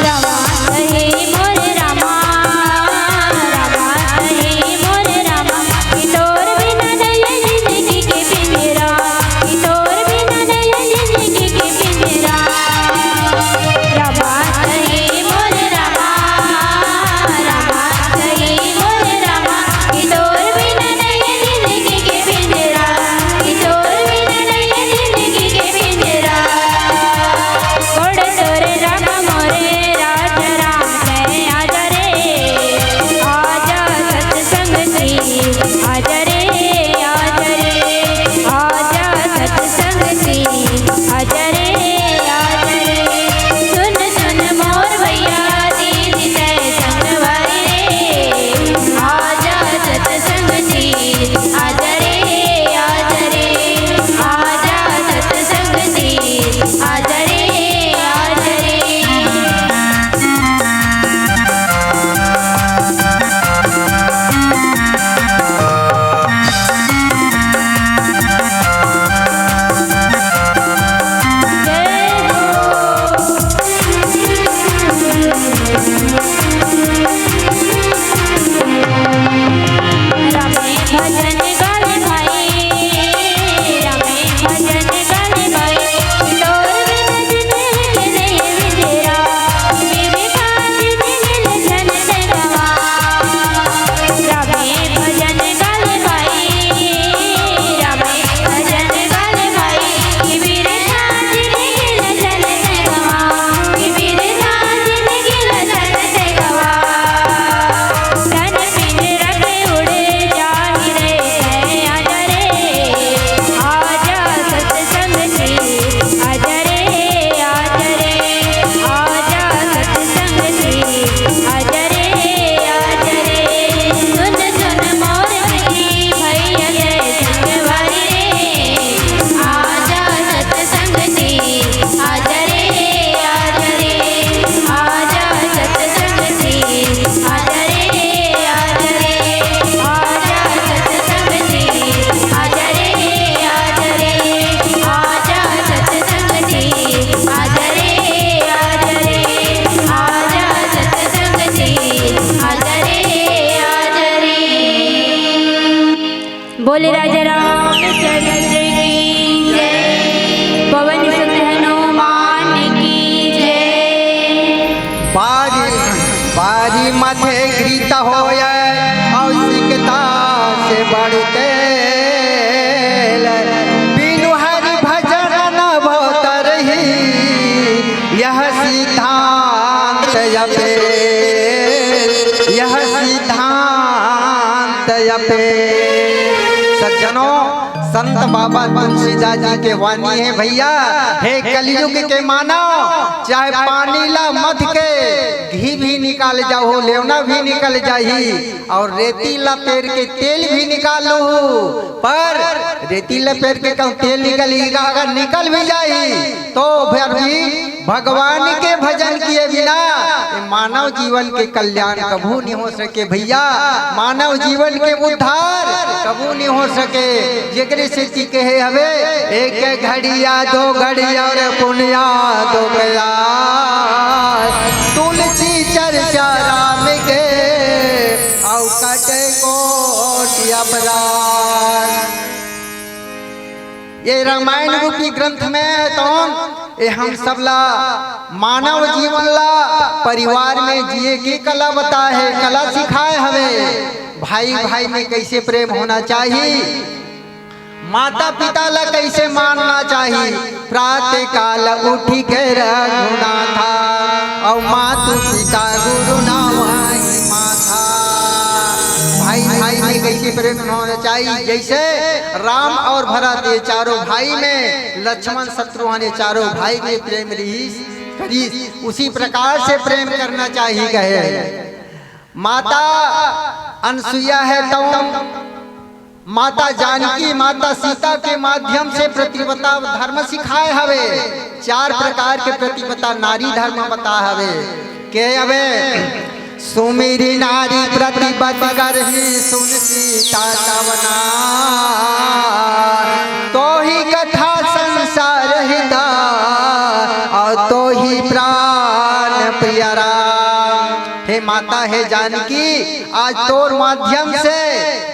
रामा कहे मोर रामा, रामा कहे मोर रामा, कि तोर बिना नया जिंदगी के पिंजरा, कि तोर बिना नया जिंदगी के पिंजरा। रामा कहे मोर रामा, रामा कहे मोर रामा, कि तोर बिना नया जिंदगी के पिंजरा, कि तोर बिना नया जिंदगी के पिंजरा। छोड़ तोरे राम मोरे राज राम के आजा रे, आजा सत्संग ती, आजा रे, आजा रे, आजा सत्संग ती, आजा रे, आजा रे। सुन सुन मोर भैया दीदी तै संगवारी रे, आजा सत्संग ती, आजा रे, आजा रे, आजा सत्संग ती, आजा रे, आजा रे। बोले राजा रामचंद्र की जय, पवन सुत हनुमान की जय। बारी बारी मथे गृहीत होय, अउ सिकता से बढ़ के बिनु हरि भजन न भव तरही, यह सिद्धांत अपेल, यह सिद्धांत अपेल। सज्जनों, संत बाबा तुलसीदास जी के वाणी हे भैया, हे कलयुग के मानव, चाहे पानी ला मथ के घी भी निकाल जाहू, लेवना भी निकल जाही, अउ रेती ला पेर के तेल भी निकाल लूहू, पर रेती ला पेर के कहूँ तेल निकलही, अगर निकल भी जाही तो फिर भी भगवान के भजन किए बिना मानव जीवन के कल्याण कभू नहीं हो सके भैया, मानव जीवन के उद्धार कभू नहीं हो सके। जेकरे सेती कहे हवे, एक घड़िया दो घड़िया और पुनिया दो कया, तुलसी चर्चा राम के, अउ कटे कोटि अपराध। ये रामायण रूपी ग्रंथ में हे तौन, ये हम सब ला, मानव जीवन ला, परिवार में जिए के कला बताए हे, कला सिखाए हवे। भाई भाई में कैसे प्रेम होना चाहिए, माता पिता ला कैसे मानना चाहिए। प्रातः काल उठी के रघुनाथा, अउ मातु पिता गुरु नवाई माथा। भाई भाई में कैसे प्रेम होना चाहिए, जैसे राम और भरत ये चारों भाई में, लक्ष्मण शत्रुघ्न ये चारों भाई में प्रेम रहीस करीस, उसी प्रकार से प्रेम करना चाहिए कहे। माता अनसुईया हे तौन, माता जानकी, माता सीता के माध्यम से पतिव्रता धर्म सिखाए हवे। चार प्रकार के पतिव्रता नारी धर्म बताए हवे। के हवे, सुमिरि नारी प्रतिपति करहि सुनि सीता तब नाम। तोहि कथा संसार हिता, अउ तोहि प्रान प्रिय राम। हे माता, हे जानकी, आज तोर माध्यम से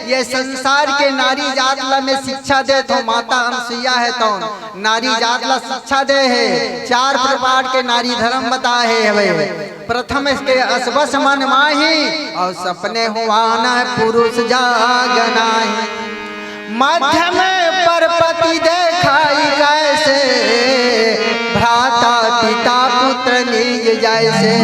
ये संसार के नारी जात ला मैं शिक्षा देत हों। माता अनसुईया हे तौन, नारी जात ला शिक्षा दे हे, चार प्रकार के नारी धर्म बताए हे हवे। प्रथम इसके असबस मन माही, अउ सपने हुआ न पुरुष जाग नाही। मध्यम पर पति देखाई कैसे, भ्राता पिता पुत्र निज जैसे।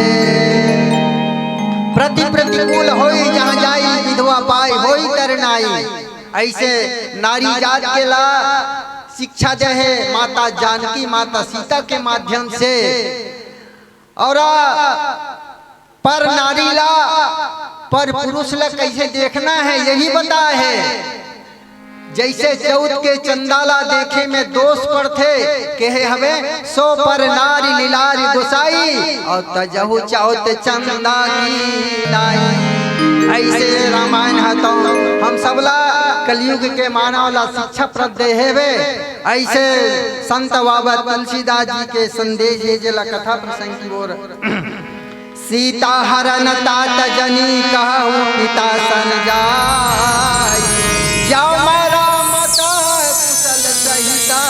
प्रति प्रतिकूल होई जहाँ जाई, विधवा पाई होई तरनाई। ऐसे नारी जात के ला शिक्षा दे हे माता जानकी, माता सीता के माध्यम से। और पर नारी ला, पर पुरुष ला कैसे देखना हे, यही बताए हे। जैसे चौथ के चंदा ला देखे में दोष पड़थे, कहे हवे, सो पर नारी लिलारि गोसाई, अउ तजहु चौथ चंदा की नाई। ऐसे रामायण हे तौन हम सबला कलयुग के मानव ला शिक्षाप्रद दे हवे। ऐसे संत बाबा तुलसीदास जी के संदेश हे, जेला कथा प्रसंग की ओर। सीता हरण तात जनि कहउ पिता सन जाई, जाउ मैं राम ता कुशल सहिता,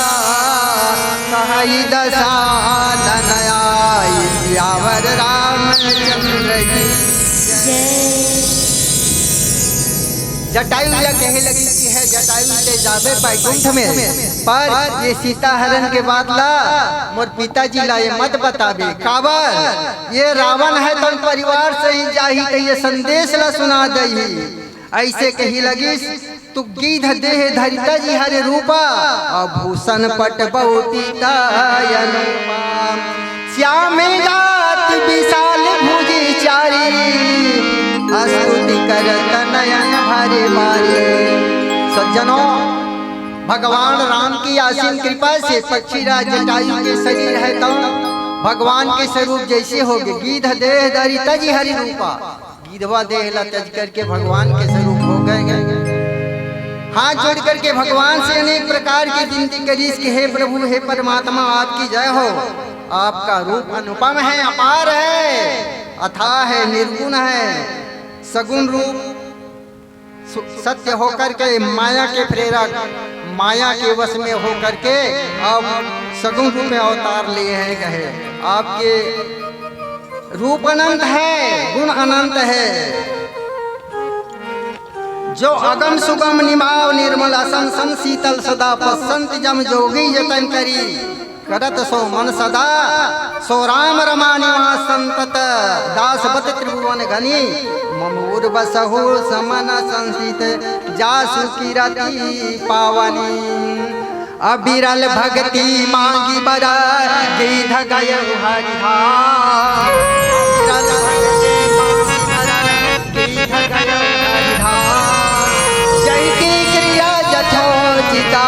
कहइ दसानन आई। सियावर रामचंद्र की जय। जटायु ला कहे लगिस कि हे जटायु, तैं जाबे बैकुंठ में, पर ये सीता हरण के बात ला मोर पिताजी ला ये मत बताबे। काबर? ये रावण हे तौन परिवार सहित जाही, कहिके संदेश ला सुना दही। ऐसे कहि लगिस, तू गीध देह धरि तजि हरि रूपा, अउ भूषण पट बहु पीता अनुपा। श्याम गात विशाल भुजि चारी, स्तुति करत नयन भरे बारी। सज्जनों, भगवान राम की असीम कृपा से पक्षीराज जटायु के शरीर हे तौन भगवान के स्वरूप जैसे होगे, गीध देह धरि तजि हरि रूपा। गीधवा देह ला तज करके भगवान के स्वरूप हो गए। हाथ जोड़ करके भगवान से अनेक प्रकार की विनती करिस कि हे प्रभु, हे परमात्मा, आपकी जय हो। आपका रूप अनुपम है, अपार है, अथाह है, निर्गुण है। सगुण रूप सु-, सत्य होकर के माया के प्रेरक, माया के वश में होकर के अब सगुण रूप में अवतार लिए हैं। कहे, आपके रूप अनंत है, गुण अनंत है। जो अगम सुगम निमाव निर्मल असन सन शीतल सदा पसंत जम जोगी जतन करी। करत सो मन सदा, सो राम रमा निवास संतत। दास बत त्रिभुवन गनी, मम उर बसहु समन संसित, जासु कीरति पावनी। अविरल भगति मांगी बर, गीध गयउ हरिधाम। अविरल भगति मांगी बर, जहि की क्रिया जथोचिता,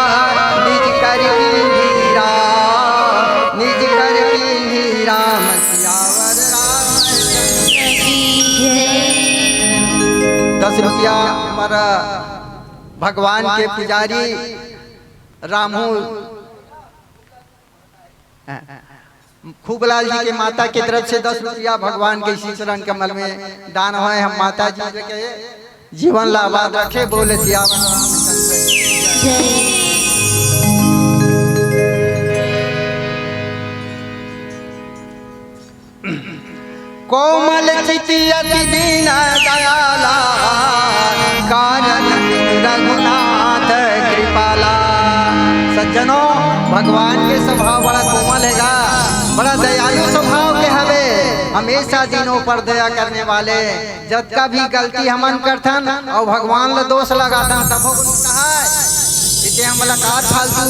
निज कर कीन्ही राम, निज कर कीन्ही राम, सियावर रामचंद्र। और भगवान के पुजारी रामू खूबलाल जी के माता के तरफ से दस रुपया भगवान के इसी चरण कमल में दान होय। हम माता जी के जीवन ला आबाद रखे, बोले सियावर रामचंद्र की जय। कोमल चिति अति दीन दयाला, कारण रघुनाथ कृपाला। सज्जनों, भगवान के स्वभाव बड़ा कोमल हेगा, बड़ा दयालु स्वभाव के हवे। हमेशा दीनों पर दया करने वाले। जतका भी गलती हमन करथन अउ भगवान ल दोष लगाथन, तभो कहाय, इते हमला का फालतू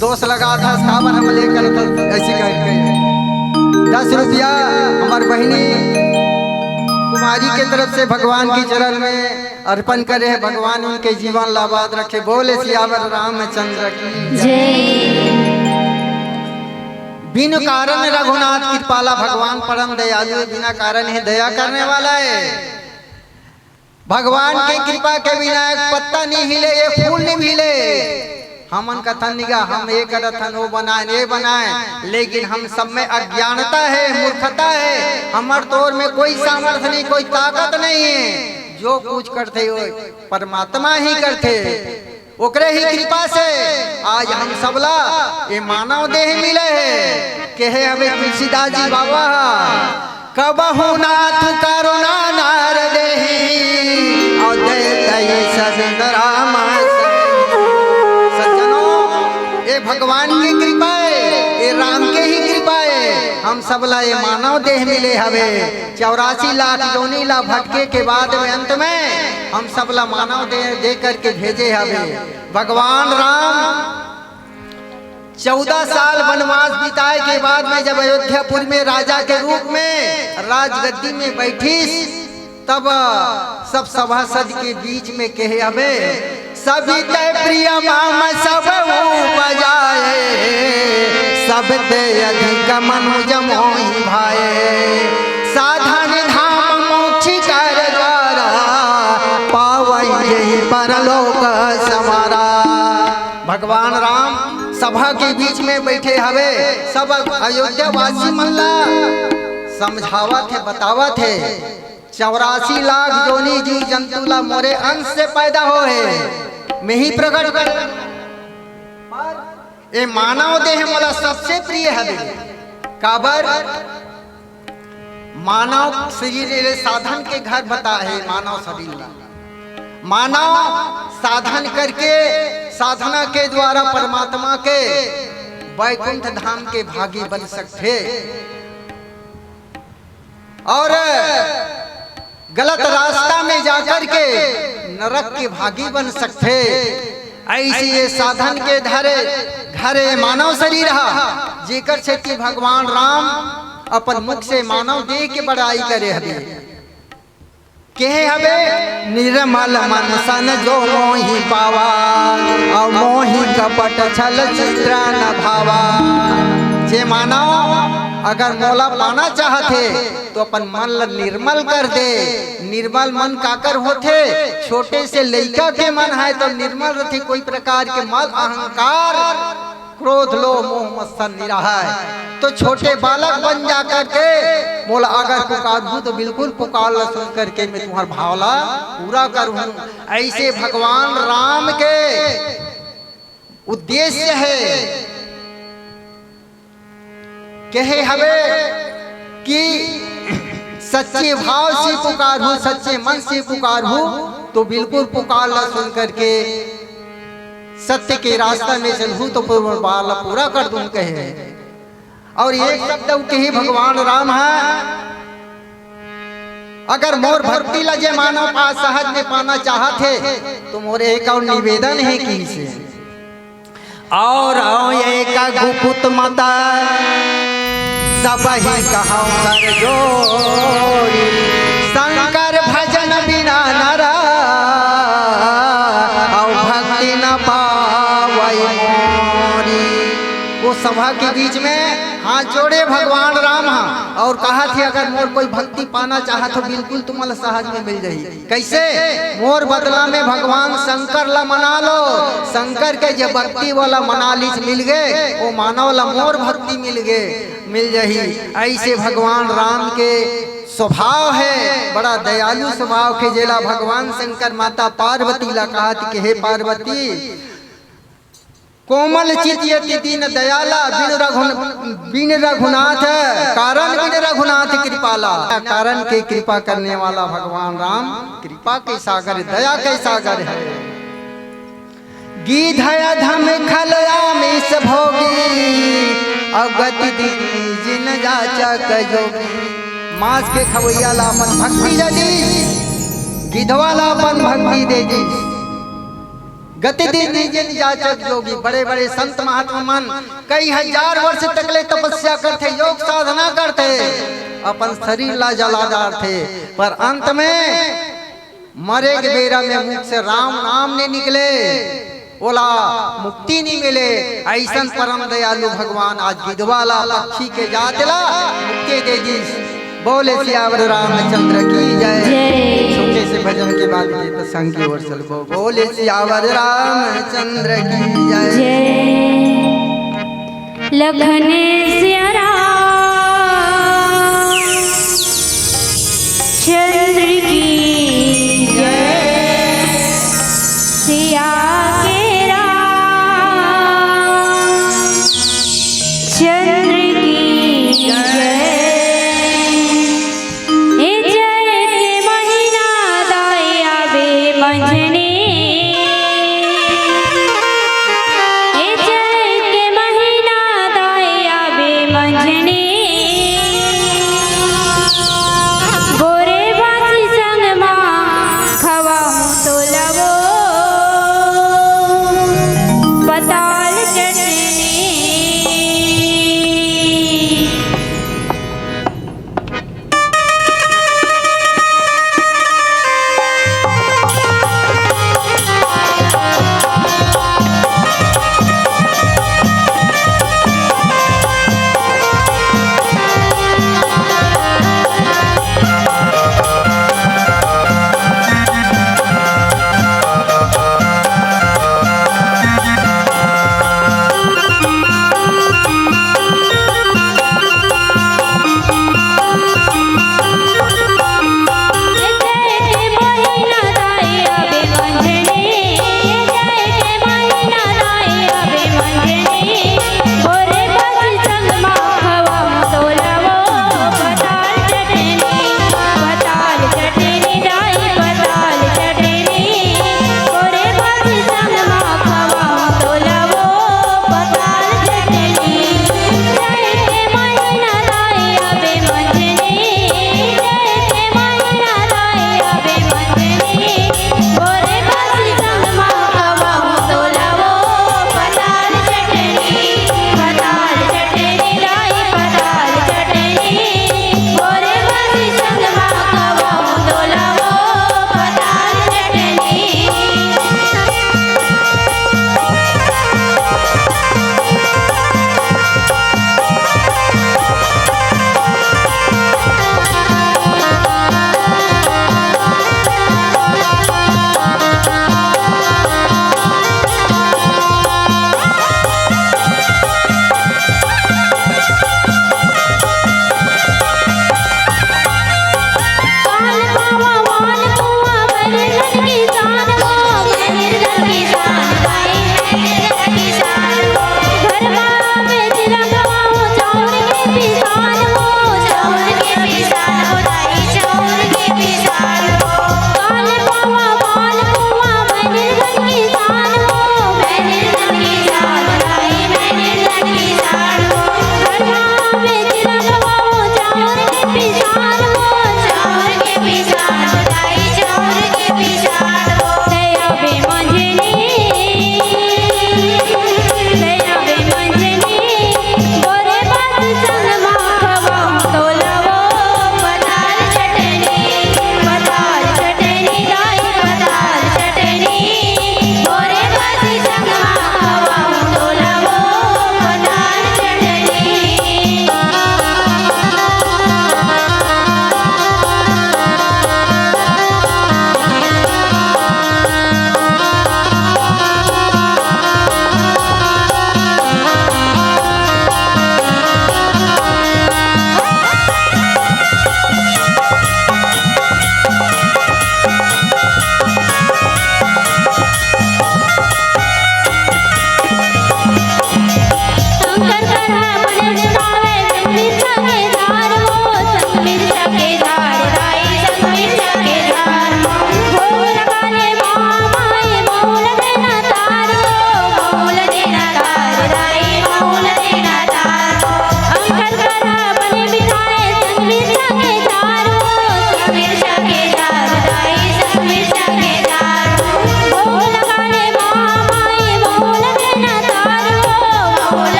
दोष लगाथस, काबर हमले करथस, ऐसी कह के दस रुपया हमर बहिनी कुमारी के तरफ से भगवान के चरण में अर्पण करे हे। भगवान उनके जीवन ला आबाद रखे। बोले सियावर रामचंद्र की जय। बिनु कारण रघुनाथ कृपाला, भगवान परम दयालु हे, बिना कारण हे दया करने वाला हे। भगवान के कृपा के बिना एक पत्ता नहीं हिले, एक फूल नहीं हिले। हमन कथन निगा, हम ये करत हन, वो बनाए, ये बनाए, लेकिन हम सब में अज्ञानता हे, मूर्खता हे। हमर तोर में कोई सामर्थ्य नहीं, कोई ताकत नहीं हे। जो कुछ करथे वो परमात्मा ही करथे, ओकरे ही कृपा से आज हम सबला ये मानव देह मिले हे। कहे हवे तुलसीदास जी बाबा, कबहु नाथ करुणा नार देहि, अउ दे दई सजन राम। सज्जनों, ये भगवान की कृपा हे, ये राम के ही कृपा हे। हम सबला ये मानव देह मिले हवे। चौरासी लाख योनि ला भटके के बाद में अंत में हम सबला मानव देह दे करके भेजे हवे। भगवान राम चौदह साल वनवास बिताए के बाद में जब अयोध्यापुर में राजा के रूप में राजगद्दी में बैठिस, तब सब सभासद के बीच में कहे हवे, सभी तय प्रिय माम सब उपजाए, सब ते अधिक मनुज मोहि भाए। साधन धाम मोक्ष कर द्वारा, पावई यही परलोक संवारा। भगवान राम सभा के बीच में बैठे हवे, सब अयोध्या वासी मन ला समझावत हे, बतावत हे, चौरासी लाख जोनी जीव जंतु ला मोरे अंश से पैदा होय हे, मैं ही प्रकट कर। ए मानव देह मोला सबसे प्रिय हवे। काबर? मानव शरीर ले साधन के घर बता हे, मानव शरीर ला। मानव साधन करके, साधना के द्वारा परमात्मा के बैकुंठ धाम के भागी बन सकथे। और गलत रास्ता में जाकर के नरक के भागी बन सकथे। ऐसी ये साधन के धरे घरे मानव शरीर हा, जेकर सेती भगवान राम अपन मुख से मानव देह के बड़ाई करे हवे। केहे हवे, निर्मल मन सन जो मोहि पावा, अउ मोहि कपट छल चित्र न भावा। जे मानव अगर मोला पाना चाहत हे, तो अपन मन ल निर्मल कर दे। निर्मल मन काकर होथे? छोटे से लइका के मन हे तो निर्मल रथे, कोई प्रकार के मल, अहंकार, क्रोध, लोभ, मोह, मत्सर निराहय। तो छोटे बालक बन जा करके मोला अगर पुकारहू तो बिल्कुल पुकार ल सुन करके मैं तुम्हार भाव ला पूरा करहूँ। ऐसे भगवान राम के उद्देश्य हे। केहे हवे कि सच्चे भाव से पुकारहू, सच्चे मन से पुकारहू, तो बिल्कुल पुकार ला सुन करके सत्य के रास्ता में चलहू, तो पुरबार ला पूरा कर दूँ, कहे। अउ एक शब्द अउ केहे भगवान राम ह, अगर मोर भक्ति ला जे मानव पा सहज में पाना चाहत हे, तो मोर एक अउ निवेदन हे कि से अउ एक गुपुत मत सबहि कहउँ कर जोरी, शंकर भजन बिना नर अउ भक्ति न पावइ मोरी। वो सब सभा के बीच में हाथ जोड़े भगवान राम ह अउ कहत हे, अगर मोर कोई भक्ति पाना चाहत हो, बिल्कुल तुमन ला सहज में मिल जाही। कइसे? मोर बदला में भगवान शंकर ला मना लो। शंकर के जे भक्ति वाला मनालिस मिल गे, ओ मानव ला मोर भक्ति मिल गे, मिल जाही। अइसे भगवान राम के स्वभाव हे, बड़ा दयालु स्वभाव के, जेला भगवान शंकर माता पार्वती ला कहत के, हे पार्वती, कोमल चित अति दीन दयाला, बिन रघुन-, बिन रघुनाथ, कारण बिन रघुनाथ कृपाला। कारण के कृपा करने वाला भगवान राम कृपा के सागर, दया के सागर हे। गीध अधम खल आमिष भोगी, अवगति दीन जिन जाचक जोगी। मांस के खवैया ला अपन भक्ति दे दीस, गिधवा ला अपन भक्ति दे दीस। गति दीन जिन जाचक जोगी। बड़े बड़े संत महात्मा मन कई हजार वर्ष तक ले तपस्या करथे, योग साधना करथे, अपन शरीर ला जला डारथे, पर अंत में मरे के बेरा में मुख से राम नाम नइ निकले, ओला मुक्ति नइ मिले। अइसन परम दयालु भगवान आज गिधवा ला, पक्षी के जात ला मुक्ति दे दीस। बोले सियावर रामचंद्र की जय। जय। छोटे से भजन के बाद गीत संग की ओर से बोल, बोले सियावर रामचंद्र की जय। जय। लखन सिया राम चंद्र की जय। सिया के राम चंद्र की जय। ए चैत के महीना दाई आबे मंझनी, ए चैत के महीना दाई आबे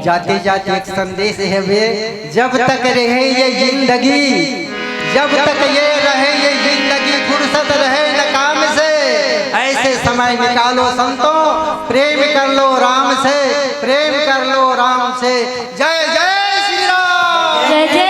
जाते जाते एक संदेश हवे, जब तक रहे ये जिंदगी, जब तक ये रहे ये जिंदगी, फुर्सत रहे न काम से, ऐसे समय निकालो संतों, प्रेम कर लो राम से, प्रेम कर लो राम से। जय जय श्री राम। जय जय